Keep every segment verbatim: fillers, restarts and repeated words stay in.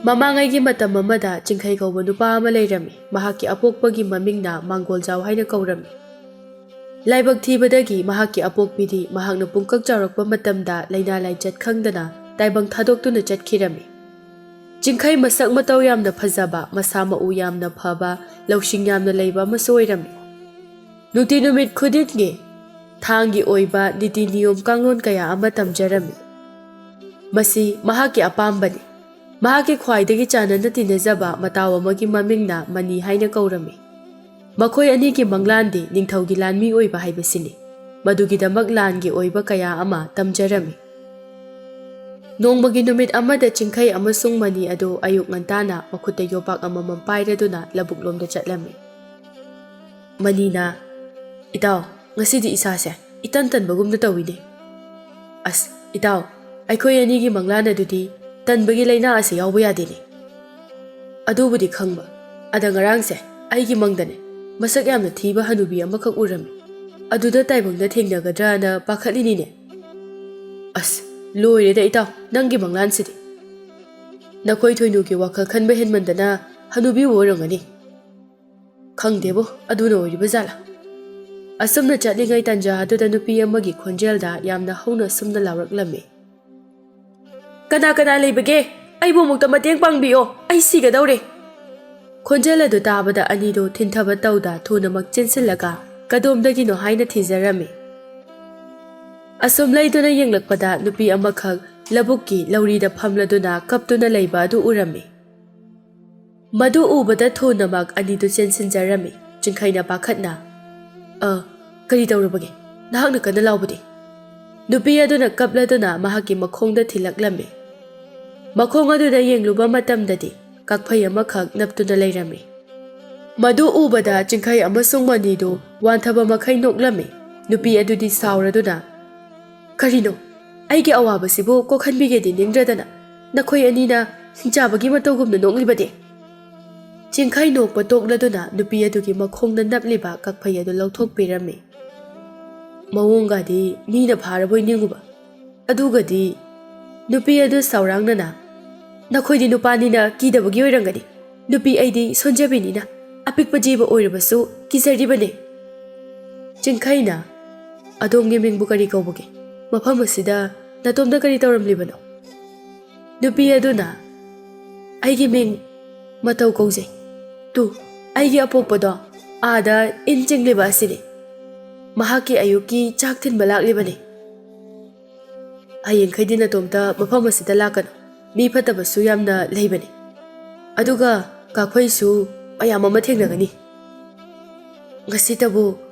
ꯃꯃꯥꯡꯉꯩꯒꯤ ꯃꯇꯝ ꯑꯃꯗ ꯆꯤꯡꯈꯩ ꯀꯧꯕ ꯅꯨꯄꯥ ꯑꯃ ꯂꯩꯔꯝꯃꯤ꯫ ꯃꯍꯥꯛꯀꯤ ꯑꯄꯣꯛꯄꯒꯤ ꯃꯃꯤꯡꯅ ꯃꯥꯡꯒꯣꯜꯖꯥꯎ ꯍꯥꯏꯅ ꯀꯧꯔꯝꯃꯤ꯫ ꯂꯥꯏꯕꯛ ꯊꯤꯕꯗꯒꯤ ꯃꯍꯥꯛꯀꯤ ꯑꯄꯣꯛꯄꯤꯗꯤ ꯃꯍꯥꯛꯅ ꯄꯨꯡꯀꯛ ꯆꯥꯎꯔꯛꯄ ꯃꯇꯝꯗ ꯂꯥꯏꯅꯥ ꯂꯥꯏꯆꯠ ꯈꯪꯗꯅ ꯇꯥꯏꯕꯪ ꯊꯥꯗꯣꯛꯇꯨꯅ ꯆꯠꯈꯤꯔꯝꯃꯤ꯫ ꯆꯤꯡꯈꯩ ꯃꯁꯛ ꯃꯇꯧ ꯌꯥꯝꯅ ꯐꯖꯕ, ꯃꯁꯥ ꯃꯎ ꯌꯥꯝꯅ ꯐꯕ, ꯂꯧꯁꯤꯡ ꯌꯥꯝꯅ ꯂꯩꯕ ꯑꯃꯁꯨ ꯑꯣꯏꯔꯝꯃꯤ꯫ ꯅꯨꯡꯇꯤ ꯅꯨꯃꯤꯠ ꯈꯨꯗꯤꯡꯒꯤ ꯊꯥꯡꯒꯤ ꯑꯣꯏꯕ ꯅꯤꯇꯤ ꯅꯤꯌꯣꯝ ꯀꯥꯡꯂꯣꯟ ꯀꯌꯥ ꯑꯃ ꯇꯝꯖꯔꯝꯃꯤ꯫ ꯃꯁꯤ ꯃꯍꯥꯛꯀꯤ ꯑꯄꯥꯝꯕꯅꯤ꯫ ꯃꯍꯥꯛꯀꯤ ꯈ꯭ꯋꯥꯏꯗꯒꯤ ꯆꯥꯟꯅꯅ ꯇꯤꯟꯅꯖꯕ ꯃꯇꯥꯎ ꯑꯃꯒꯤ ꯃꯃꯤꯡꯅ ꯃꯅꯤ ꯍꯥꯏꯅ ꯀꯧꯔꯝꯃꯤ꯫ ꯃꯈꯣꯏ ꯑꯅꯤꯒꯤ ꯃꯪꯂꯥꯟꯗꯤ ꯅꯤꯡꯊꯧꯒꯤ ꯂꯥꯟꯃꯤ ꯑꯣꯏꯕ ꯍꯥꯏꯕꯁꯤꯅꯤ꯫ ꯃꯗꯨꯒꯤꯗꯃꯛ ꯂꯥꯟꯒꯤ ꯑꯣꯏꯕ ꯀꯌꯥ ꯑꯃ ꯇꯝꯖꯔꯝꯃꯤ꯫ ꯅꯣꯡꯃꯒꯤ ꯅꯨꯃꯤꯠ ꯑꯃꯗ ꯆꯤꯡꯈꯩ ꯑꯃꯁꯨꯡ ꯃꯅꯤ ꯑꯗꯨ ꯑꯌꯨꯛ ꯉꯟꯇꯥꯅ ꯃꯈꯨꯠꯇ ꯌꯣꯄꯥꯛ ꯑꯃꯃꯝ ꯄꯥꯏꯔꯗꯨꯅ ꯂꯧꯕꯨꯛꯂꯣꯝꯗ ꯆꯠꯂꯝꯃꯤ꯫ ꯃꯅꯤꯅ, "ꯏꯇꯥꯎ, ꯉꯁꯤꯗꯤ ꯏꯁꯥꯁꯦ ꯏꯇꯟ ꯇꯟꯕꯒꯨꯝꯅ ꯇꯧꯏꯅꯦ꯫ ꯑꯁ, ꯏꯇꯥꯎ, ꯑꯩꯈꯣꯏ ꯑꯅꯤꯒꯤ ꯃꯪꯂꯥꯟ ꯑꯗꯨꯗꯤ ꯇꯟꯕꯒꯤ ꯂꯥꯏꯅꯥ ꯑꯁꯤ ꯌꯥꯎꯕ ꯌꯥꯗꯦꯅꯦ꯫ ꯑꯗꯨꯕꯨꯗꯤ ꯈꯪꯕ, ꯑꯗ ꯉꯔꯥꯡꯁꯦ ꯑꯩꯒꯤ ꯃꯪꯗꯅꯦ ꯃꯁꯛ ꯌꯥꯝꯅ ꯊꯤꯕ ꯍꯅꯨꯕꯤ ꯑꯃꯈꯛ ꯎꯔꯝꯃꯤ꯫ ꯑꯗꯨꯗ ꯇꯥꯏꯕꯪꯗ ꯊꯦꯡꯅꯒꯗ꯭ꯔꯥꯅ ꯄꯥꯈꯠꯂꯤꯅꯤꯅꯦ꯫ ꯑꯁ, ꯂꯣꯏꯔꯦꯗ ꯏꯇꯥꯎ, ꯅꯪꯒꯤ ꯃꯪꯂꯥꯟꯁꯤꯗꯤ꯫ ꯅꯈꯣꯏ ꯊꯣꯏꯅꯨꯒꯤ ꯋꯥꯈꯜ ꯈꯟꯕ ꯍꯦꯟꯃꯟꯗꯅ ꯍꯅꯨꯕꯤ ꯑꯣꯏꯔꯝꯒꯅꯤ꯫ ꯈꯪꯗꯦꯕꯣ, ꯑꯗꯨꯅ ꯑꯣꯏꯔꯤꯕ ꯖꯥꯠꯂꯥ?" ꯑꯁꯨꯝꯅ ꯆꯠꯂꯤꯉꯩ ꯇꯟꯖꯥ ꯑꯗꯨꯗ ꯅꯨꯄꯤ ꯑꯃꯒꯤ ꯈꯣꯟꯖꯦꯜꯗ ꯌꯥꯝꯅ ꯍꯧꯅ ꯑꯁꯨꯝꯅ ꯂꯥꯎꯔꯛꯂꯝꯃꯤ, "ꯀꯅꯥ ꯀꯅꯥ ꯂꯩꯕꯒꯦ? ꯑꯩꯕꯨ ꯑꯃꯨꯛꯇ ꯃꯇꯦꯡ ꯄꯥꯡꯕꯤꯌꯣ, ꯑꯩ ꯁꯤꯒꯗꯧꯔꯦ!" ꯈꯣꯟꯖꯦꯜ ꯑꯗꯨ ꯇꯥꯕꯗ ꯑꯅꯤꯗꯨ ꯊꯤꯟꯊꯕ ꯇꯧꯗ ꯊꯨꯅꯃꯛ ꯆꯦꯟꯁꯤꯜꯂꯒ ꯀꯗꯣꯝꯗꯒꯤꯅꯣ ꯍꯥꯏꯅ ꯊꯤꯖꯔꯝꯃꯤ꯫ ꯑꯁꯨꯝ ꯂꯩꯗꯨꯅ ꯌꯦꯡꯂꯛꯄꯗ ꯅꯨꯄꯤ ꯑꯃꯈꯛ ꯂꯧꯕꯨꯛꯀꯤ ꯂꯧꯔꯤꯗ ꯐꯝꯂꯗꯨꯅ ꯀꯞꯇꯨꯅ ꯂꯩꯕ ꯑꯗꯨ ꯎꯔꯝꯃꯤ꯫ ꯃꯗꯨ ꯎꯕꯗ ꯊꯨꯅꯃꯛ ꯑꯅꯤꯗꯨ ꯆꯦꯟꯁꯤꯟꯖꯔꯝꯃꯤ꯫ ꯆꯤꯡꯈꯩꯅ ꯄꯥꯈꯠꯅ, "ꯑ, ꯀꯔꯤ ꯇꯧꯔꯕꯒꯦ? ꯅꯍꯥꯛꯅ ꯀꯟꯅ ꯂꯥꯎꯕꯗꯤ?" ꯅꯨꯄꯤ ꯑꯗꯨꯅ ꯀꯞꯂꯗꯨꯅ ꯃꯍꯥꯛꯀꯤ ꯃꯈꯣꯡꯗ ꯊꯤꯜꯂꯛꯂꯝꯃꯤ꯫ ꯃꯈꯣꯡ ꯑꯗꯨꯗ ꯌꯦꯡꯂꯨꯕ ꯃꯇꯝꯗꯗꯤ ꯀꯛꯐꯩ ꯑꯃꯈꯛ ꯅꯞꯇꯨꯅ ꯂꯩꯔꯝꯃꯤ꯫ ꯃꯗꯨ ꯎꯕꯗ ꯆꯤꯡꯈꯩ ꯑꯃꯁꯨꯡ ꯃꯅꯤꯗꯨ ꯋꯥꯟꯊꯕ ꯃꯈꯩ ꯅꯣꯛꯂꯝꯃꯤ꯫ ꯅꯨꯄꯤ ꯑꯗꯨꯗꯤ ꯁꯥꯎꯔꯗꯨꯅ, "ꯀꯔꯤꯅꯣ? ꯑꯩꯒꯤ ꯑꯋꯥꯕꯁꯤꯕꯨ ꯀꯣꯛꯍꯟꯕꯤꯒꯦꯗꯤ ꯅꯤꯡꯗ꯭ꯔꯗꯅ ꯅꯈꯣꯏ ꯑꯅꯤꯅ ꯍꯤꯡꯆꯥꯕꯒꯤ ꯃꯇꯧꯒꯨꯝꯅ ꯅꯣꯛꯂꯤꯕꯗꯤ?" ꯆꯤꯡꯈꯩ ꯅꯣꯛꯄ ꯇꯣꯛꯂꯗꯨꯅ ꯅꯨꯄꯤ ꯑꯗꯨꯒꯤ ꯃꯈꯣꯡꯗ ꯅꯞꯂꯤꯕ ꯀꯛꯐꯩ ꯑꯗꯨ ꯂꯧꯊꯣꯛꯄꯤꯔꯝꯃꯤ꯫ ꯃꯑꯣꯡꯒꯗꯤ ꯃꯤꯅ ꯐꯥꯔꯕꯣꯏ ꯅꯤꯡꯉꯨꯕ꯫ ꯑꯗꯨꯒꯗꯤ ꯅꯨꯄꯤ ꯑꯗꯨ ꯁꯥꯎꯔꯥꯡꯅꯅ, "ꯅꯈꯣꯏꯗꯤ ꯅꯨꯄꯥꯅꯤꯅ ꯀꯤꯗꯕꯒꯤ ꯑꯣꯏꯔꯝꯒꯅꯤ꯫ ꯅꯨꯄꯤ ꯑꯩꯗꯤ ꯁꯣꯟꯖꯕꯤꯅꯤꯅ ꯑꯄꯤꯛꯄ ꯖꯤꯕ ꯑꯣꯏꯔꯕꯁꯨ ꯀꯤꯖꯔꯤꯕꯅꯦ꯫" ꯆꯤꯡꯈꯩꯅ, "ꯑꯗꯣꯝꯒꯤ ꯃꯤꯡꯕꯨ ꯀꯔꯤ ꯀꯧꯕꯒꯦ? ꯃꯐꯝ ꯑꯁꯤꯗ ꯅꯇꯣꯝꯇ ꯀꯔꯤ ꯇꯧꯔꯝꯂꯤꯕꯅꯣ?" ꯅꯨꯄꯤ ꯑꯗꯨꯅ, "ꯑꯩꯒꯤ ꯃꯤꯡ ꯃꯇꯧ ꯀꯧꯖꯩ꯫ ꯇꯨ, ꯑꯩꯒꯤ ꯑꯄꯣꯛꯄꯗꯣ ꯑꯥꯗ ꯏꯟ ꯆꯤꯡꯂꯤꯕ ꯑꯁꯤꯅꯤ꯫ ꯃꯍꯥꯛꯀꯤ ꯑꯌꯨꯛꯀꯤ ꯆꯥꯛ ꯊꯤꯟꯕ ꯂꯥꯛꯂꯤꯕꯅꯤ꯫ ꯍꯌꯦꯡꯈꯩꯗꯤ ꯅꯇꯣꯝꯇ ꯃꯐꯝ ꯑꯁꯤꯗ ꯂꯥꯛꯀꯅꯨ꯫ ꯃꯤ ꯐꯠꯇꯕꯁꯨ ꯌꯥꯝꯅ ꯂꯩꯕꯅꯤ꯫ ꯑꯗꯨꯒ ꯀꯥꯈꯣꯏꯁꯨ ꯃꯌꯥꯝ ꯑꯃ ꯊꯦꯡꯅꯒꯅꯤ꯫ ꯉꯁꯤꯇꯕꯨ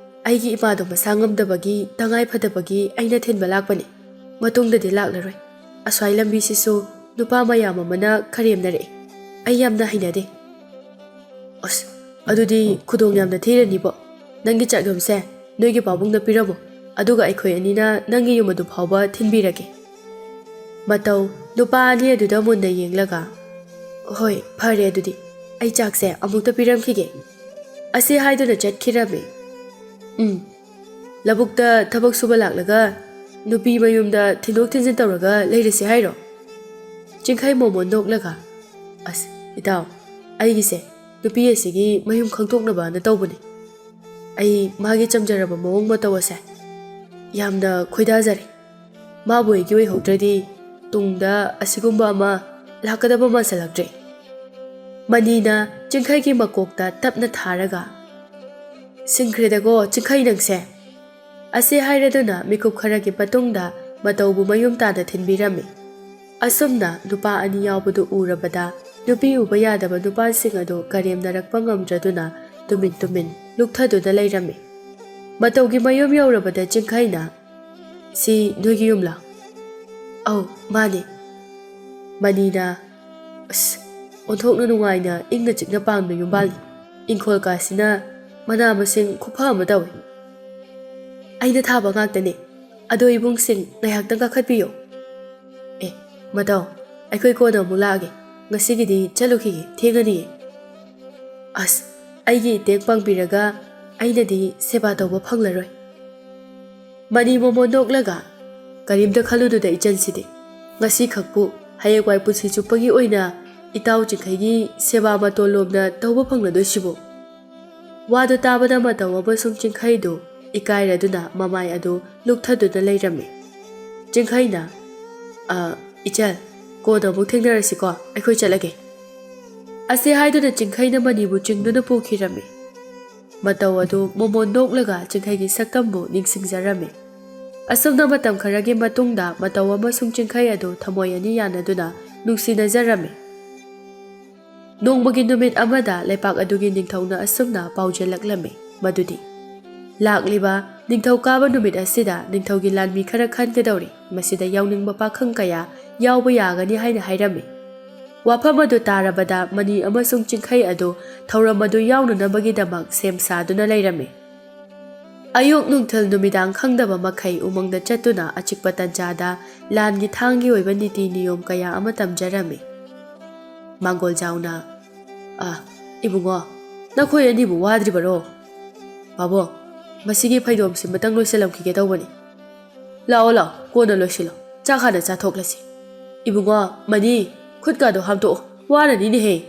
ꯑꯩꯒꯤ ꯏꯃꯥꯗꯣ ꯃꯁꯥ ꯉꯝꯗꯕꯒꯤ, ꯇꯉꯥꯏ ꯐꯗꯕꯒꯤ ꯑꯩꯅ ꯊꯤꯟꯕ ꯂꯥꯛꯄꯅꯤ꯫ ꯃꯇꯨꯡꯗꯗꯤ ꯂꯥꯛꯂꯔꯣꯏ꯫ ꯑꯁ꯭ꯋꯥꯏ ꯂꯝꯕꯤꯁꯤꯁꯨ ꯅꯨꯄꯥ ꯃꯌꯥꯝ ꯑꯃꯅ ꯈꯔꯦꯝꯅꯔꯛꯏ꯫ ꯑꯩ ꯌꯥꯝꯅ ꯍꯩꯅꯗꯦ꯫" "ꯑꯁ, ꯑꯗꯨꯗꯤ ꯈꯨꯗꯣꯡ ꯌꯥꯝꯅ ꯊꯤꯔꯅꯤꯕꯣ꯫ ꯅꯪꯒꯤ ꯆꯥꯛꯌꯨꯝꯁꯦ ꯅꯣꯏꯒꯤ ꯄꯥꯕꯨꯡꯗ ꯄꯤꯔꯝꯃꯣ, ꯑꯗꯨꯒ ꯑꯩꯈꯣꯏ ꯑꯅꯤꯅ ꯅꯪꯒꯤ ꯌꯨꯝ ꯑꯗꯨ ꯐꯥꯎꯕ ꯊꯤꯟꯕꯤꯔꯒꯦ꯫" ꯃꯇꯧ ꯅꯨꯄꯥ ꯑꯅꯤ ꯑꯗꯨꯗ ꯃꯨꯟꯅ ꯌꯦꯡꯂꯒ, "ꯍꯣꯏ, ꯐꯔꯦ ꯑꯗꯨꯗꯤ, ꯑꯩ ꯆꯥꯛꯁꯦ ꯑꯃꯨꯛꯇ ꯄꯤꯔꯝꯈꯤꯒꯦ꯫" ꯑꯁꯤ ꯍꯥꯏꯗꯨꯅ ꯆꯠꯈꯤꯔꯝꯃꯤ꯫ ꯎꯝ, ꯂꯧꯕꯨꯛꯇ ꯊꯕꯛ ꯁꯨꯕ ꯂꯥꯛꯂꯒ ꯅꯨꯄꯤ ꯃꯌꯨꯝꯗ ꯊꯤꯟꯗꯣꯛ ꯊꯤꯟꯖꯤꯟ ꯇꯧꯔꯒ ꯂꯩꯔꯁꯤ ꯍꯥꯏꯔꯣ? ꯆꯤꯡꯈꯩ ꯃꯣꯃꯣꯟ ꯅꯣꯛꯂꯒ, "ꯑꯁ, ꯏꯇꯥꯎ, ꯑꯩꯒꯤꯁꯦ ꯅꯨꯄꯤ ꯑꯁꯤꯒꯤ ꯃꯌꯨꯝ ꯈꯪꯗꯣꯛꯅꯕꯅ ꯇꯧꯕꯅꯤ꯫ ꯑꯩ ꯃꯥꯒꯤ ꯆꯝꯖꯔꯕ ꯃꯑꯣꯡ ꯃꯇꯧ ꯑꯁꯦ ꯌꯥꯝꯅ ꯈꯣꯏꯗꯥꯖꯔꯦ꯫ ꯃꯥꯕꯨ ꯑꯩꯒꯤ ꯑꯣꯏꯍꯧꯗ꯭ꯔꯗꯤ ꯇꯨꯡꯗ ꯑꯁꯤꯒꯨꯝꯕ ꯑꯃ ꯂꯥꯛꯀꯗꯕ ꯃꯥꯟꯁꯤꯜꯂꯛꯇ꯭ꯔꯦ꯫" ꯃꯅꯤꯅ ꯆꯤꯡꯈꯩꯒꯤ ꯃꯀꯣꯛꯇ ꯇꯞꯅ ꯊꯥꯔꯒ, "ꯁꯤꯡꯈ꯭ꯔꯦꯗꯀꯣ ꯆꯤꯡꯈꯩ ꯅꯪꯁꯦ꯫" ꯑꯁꯤ ꯍꯥꯏꯔꯗꯨꯅ ꯃꯤꯀꯨꯞ ꯈꯔꯒꯤ ꯃꯇꯨꯡꯗ ꯃꯇꯧꯕꯨ ꯃꯌꯨꯝ ꯇꯥꯅ ꯊꯤꯟꯕꯤꯔꯝꯃꯤ꯫ ꯑꯁꯨꯝꯅ ꯅꯨꯄꯥ ꯑꯅꯤ ꯌꯥꯎꯕꯗꯨ ꯎꯔꯕꯗ ꯅꯨꯄꯤ ꯎꯕ ꯌꯥꯗꯕ ꯅꯨꯄꯥꯁꯤꯡ ꯑꯗꯨ ꯀꯔꯦꯝꯅꯔꯛꯄ ꯉꯝꯗ꯭ꯔꯗꯨꯅ ꯇꯨꯃꯤꯟ ꯇꯨꯃꯤꯟ ꯂꯨꯞꯊꯗꯨꯅ ꯂꯩꯔꯝꯃꯤ꯫ ꯃꯇꯧꯒꯤ ꯃꯌꯨꯝ ꯌꯧꯔꯕꯗ ꯆꯤꯡꯈꯩꯅ, "ꯁꯤ ꯅꯣꯏꯒꯤ ꯌꯨꯝꯂꯥ?" "ꯑꯧ, ꯃꯥꯅꯦ꯫" ꯃꯅꯤꯅ, "ꯑꯁ, ꯑꯣꯟꯊꯣꯛꯅ ꯅꯨꯡꯉꯥꯏꯅ ꯏꯪꯅ ꯆꯤꯛꯅ ꯄꯥꯟꯕ ꯌꯨꯝꯕꯥꯜꯅꯤ꯫ ꯏꯪꯈꯣꯜ ꯀꯥꯁꯤꯅ ꯃꯅꯥ ꯃꯁꯤꯡ ꯈꯨꯐ ꯑꯃ ꯇꯧꯏ꯫" "ꯑꯩꯅ ꯊꯥꯕ ꯉꯥꯛꯇꯅꯦ꯫ ꯑꯗꯣ ꯏꯕꯨꯡꯁꯤꯡ, ꯉꯥꯏꯍꯥꯛꯇꯪ ꯀꯥꯈꯠꯄꯤꯌꯨ꯫" "ꯑꯦ, ꯃꯇꯧ, ꯑꯩꯈꯣꯏ ꯀꯣꯟꯅ ꯑꯃꯨꯛ ꯂꯥꯛꯑꯒꯦ꯫ ꯉꯁꯤꯒꯤꯗꯤ ꯆꯠꯂꯨꯈꯤꯒꯦ, ꯊꯦꯡꯉꯅꯤꯌꯦ꯫" "ꯑꯁ, ꯑꯩꯒꯤ ꯏꯇꯦꯡ ꯄꯥꯡꯕꯤꯔꯒ ꯑꯩꯅꯗꯤ ꯁꯦꯕꯥ ꯇꯧꯕ ꯐꯪꯂꯔꯣꯏ꯫" ꯃꯅꯤ ꯃꯣꯃꯣꯟ ꯅꯣꯛꯂꯒ, "ꯀꯔꯤꯝꯇ ꯈꯜꯂꯨꯅꯨꯗ ꯏꯆꯟꯁꯤꯗꯤ꯫ ꯉꯁꯤꯈꯛꯄꯨ ꯍꯌꯦꯡꯋꯥꯏ ꯄꯨꯟꯁꯤ ꯆꯨꯞꯄꯒꯤ ꯑꯣꯏꯅ ꯏꯇꯥꯎ ꯆꯤꯡꯈꯩꯒꯤ ꯁꯦꯕꯥ ꯃꯇꯣꯟ ꯂꯣꯝꯅ ꯇꯧꯕ ꯐꯪꯂꯗꯣꯏꯁꯤꯕꯨ?" ꯋꯥꯗꯨ ꯇꯥꯕꯗ ꯃꯇꯧ ꯑꯃꯁꯨꯡ ꯆꯤꯡꯈꯩꯗꯨ ꯏꯀꯥꯏꯔꯗꯨꯅ ꯃꯃꯥꯏ ꯑꯗꯨ ꯂꯨꯛꯊꯗꯨꯅ ꯂꯩꯔꯝꯃꯤ꯫ ꯆꯤꯡꯈꯩꯅ, "ꯑ, ꯏꯆꯜ, ꯀꯣꯟꯅ ꯑꯃꯨꯛ ꯊꯦꯡꯅꯔꯁꯤꯀꯣ, ꯑꯩꯈꯣꯏ ꯆꯠꯂꯒꯦ" ꯑꯁꯤ ꯍꯥꯏꯗꯨꯅ ꯆꯤꯡꯈꯩꯅ ꯃꯅꯤꯕꯨ ꯆꯤꯡꯗꯨꯅ ꯄꯨꯈꯤꯔꯝꯃꯤ꯫ ꯃꯇꯧ ꯑꯗꯨ ꯃꯣꯃꯣꯟ ꯅꯣꯛꯂꯒ ꯆꯤꯡꯈꯩꯒꯤ ꯁꯛꯇꯝꯕꯨ ꯅꯤꯡꯁꯤꯡꯖꯔꯝꯃꯤ꯫ ꯑꯁꯨꯝꯅ ꯃꯇꯝ ꯈꯔꯒꯤ ꯃꯇꯨꯡꯗ ꯃꯇꯧ ꯑꯃꯁꯨꯡ ꯆꯤꯡꯈꯩ ꯑꯗꯨ ꯊꯃꯣꯏ ꯑꯅꯤ ꯌꯥꯅꯗꯨꯅ ꯅꯨꯡꯁꯤꯅꯖꯔꯝꯃꯤ꯫ ꯅꯣꯡꯃꯒꯤ ꯅꯨꯃꯤꯠ ꯑꯃꯗ ꯂꯩꯄꯥꯛ ꯑꯗꯨꯒꯤ ꯅꯤꯡꯊꯧꯅ ꯑꯁꯨꯝꯅ ꯄꯥꯎꯖꯦꯜꯂꯛꯂꯝꯃꯤ, ꯃꯗꯨꯗꯤ, "ꯂꯥꯛꯂꯤꯕ ꯅꯤꯡꯊꯧꯀꯥꯕ ꯅꯨꯃꯤꯠ ꯑꯁꯤꯗ ꯅꯤꯡꯊꯧꯒꯤ ꯂꯥꯟꯃꯤ ꯈꯔ ꯈꯟꯒꯗꯧꯔꯤ, ꯃꯁꯤꯗ ꯌꯥꯎꯅꯤꯡꯕ ꯄꯥꯈꯪ ꯀꯌꯥ ꯌꯥꯎꯕ ꯌꯥꯒꯅꯤ" ꯍꯥꯏꯅ ꯍꯥꯏꯔꯝꯃꯤ꯫ ꯋꯥꯐꯝ ꯑꯗꯨ ꯇꯥꯔꯕꯗ ꯃꯅꯤ ꯑꯃꯁꯨꯡ ꯆꯤꯡꯈꯩ ꯑꯗꯨ ꯊꯧꯔꯝ ꯑꯗꯨ ꯌꯥꯎꯅꯅꯕꯒꯤꯗꯃꯛ ꯁꯦꯝ ꯁꯥꯗꯨꯅ ꯂꯩꯔꯝꯃꯤ꯫ ꯑꯌꯨꯛ ꯅꯨꯡꯊꯤꯜ ꯅꯨꯃꯤꯗꯥꯡ ꯈꯪꯗꯕ ꯃꯈꯩ ꯎꯃꯪꯗ ꯆꯠꯇꯨꯅ ꯑꯆꯤꯛꯄ ꯇꯟꯖꯥꯗ ꯂꯥꯟꯒꯤ ꯊꯥꯡꯒꯤ ꯑꯣꯏꯕ ꯅꯤꯇꯤ ꯅꯤꯌꯣꯝ ꯀꯌꯥ ꯑꯃ ꯇꯝꯖꯔꯝꯃꯤ꯫ ꯃꯥꯡꯒꯣꯜꯖꯥꯎꯅ, "ꯑ, ꯏꯕꯨꯡꯉꯣ, ꯅꯈꯣꯏ ꯑꯅꯤꯕꯨ ꯋꯥꯗ꯭ꯔꯤꯕꯔꯣ? ꯄꯥꯕꯨꯡ, ꯃꯁꯤꯒꯤ ꯐꯩꯗꯣꯝꯁꯤ ꯑꯃꯇꯪ ꯂꯣꯏꯁꯤꯜꯂꯝꯈꯤꯒꯦ ꯇꯧꯕꯅꯤ꯫ ꯂꯥꯛꯑꯣ, ꯂꯥꯛꯑꯣ, ꯀꯣꯟꯅ ꯂꯣꯏꯁꯤꯜꯂꯣ꯫ ꯆꯥꯛ ꯍꯥꯟꯅ ꯆꯥꯊꯣꯛꯂꯁꯤ꯫ ꯏꯕꯨꯡꯉꯣ, ꯃꯅꯤ, ꯈꯨꯠꯀꯥꯗꯣ ꯍꯥꯝꯇꯣꯛꯑꯣ, ꯋꯥꯔꯅꯤꯅꯦꯍꯦ"꯫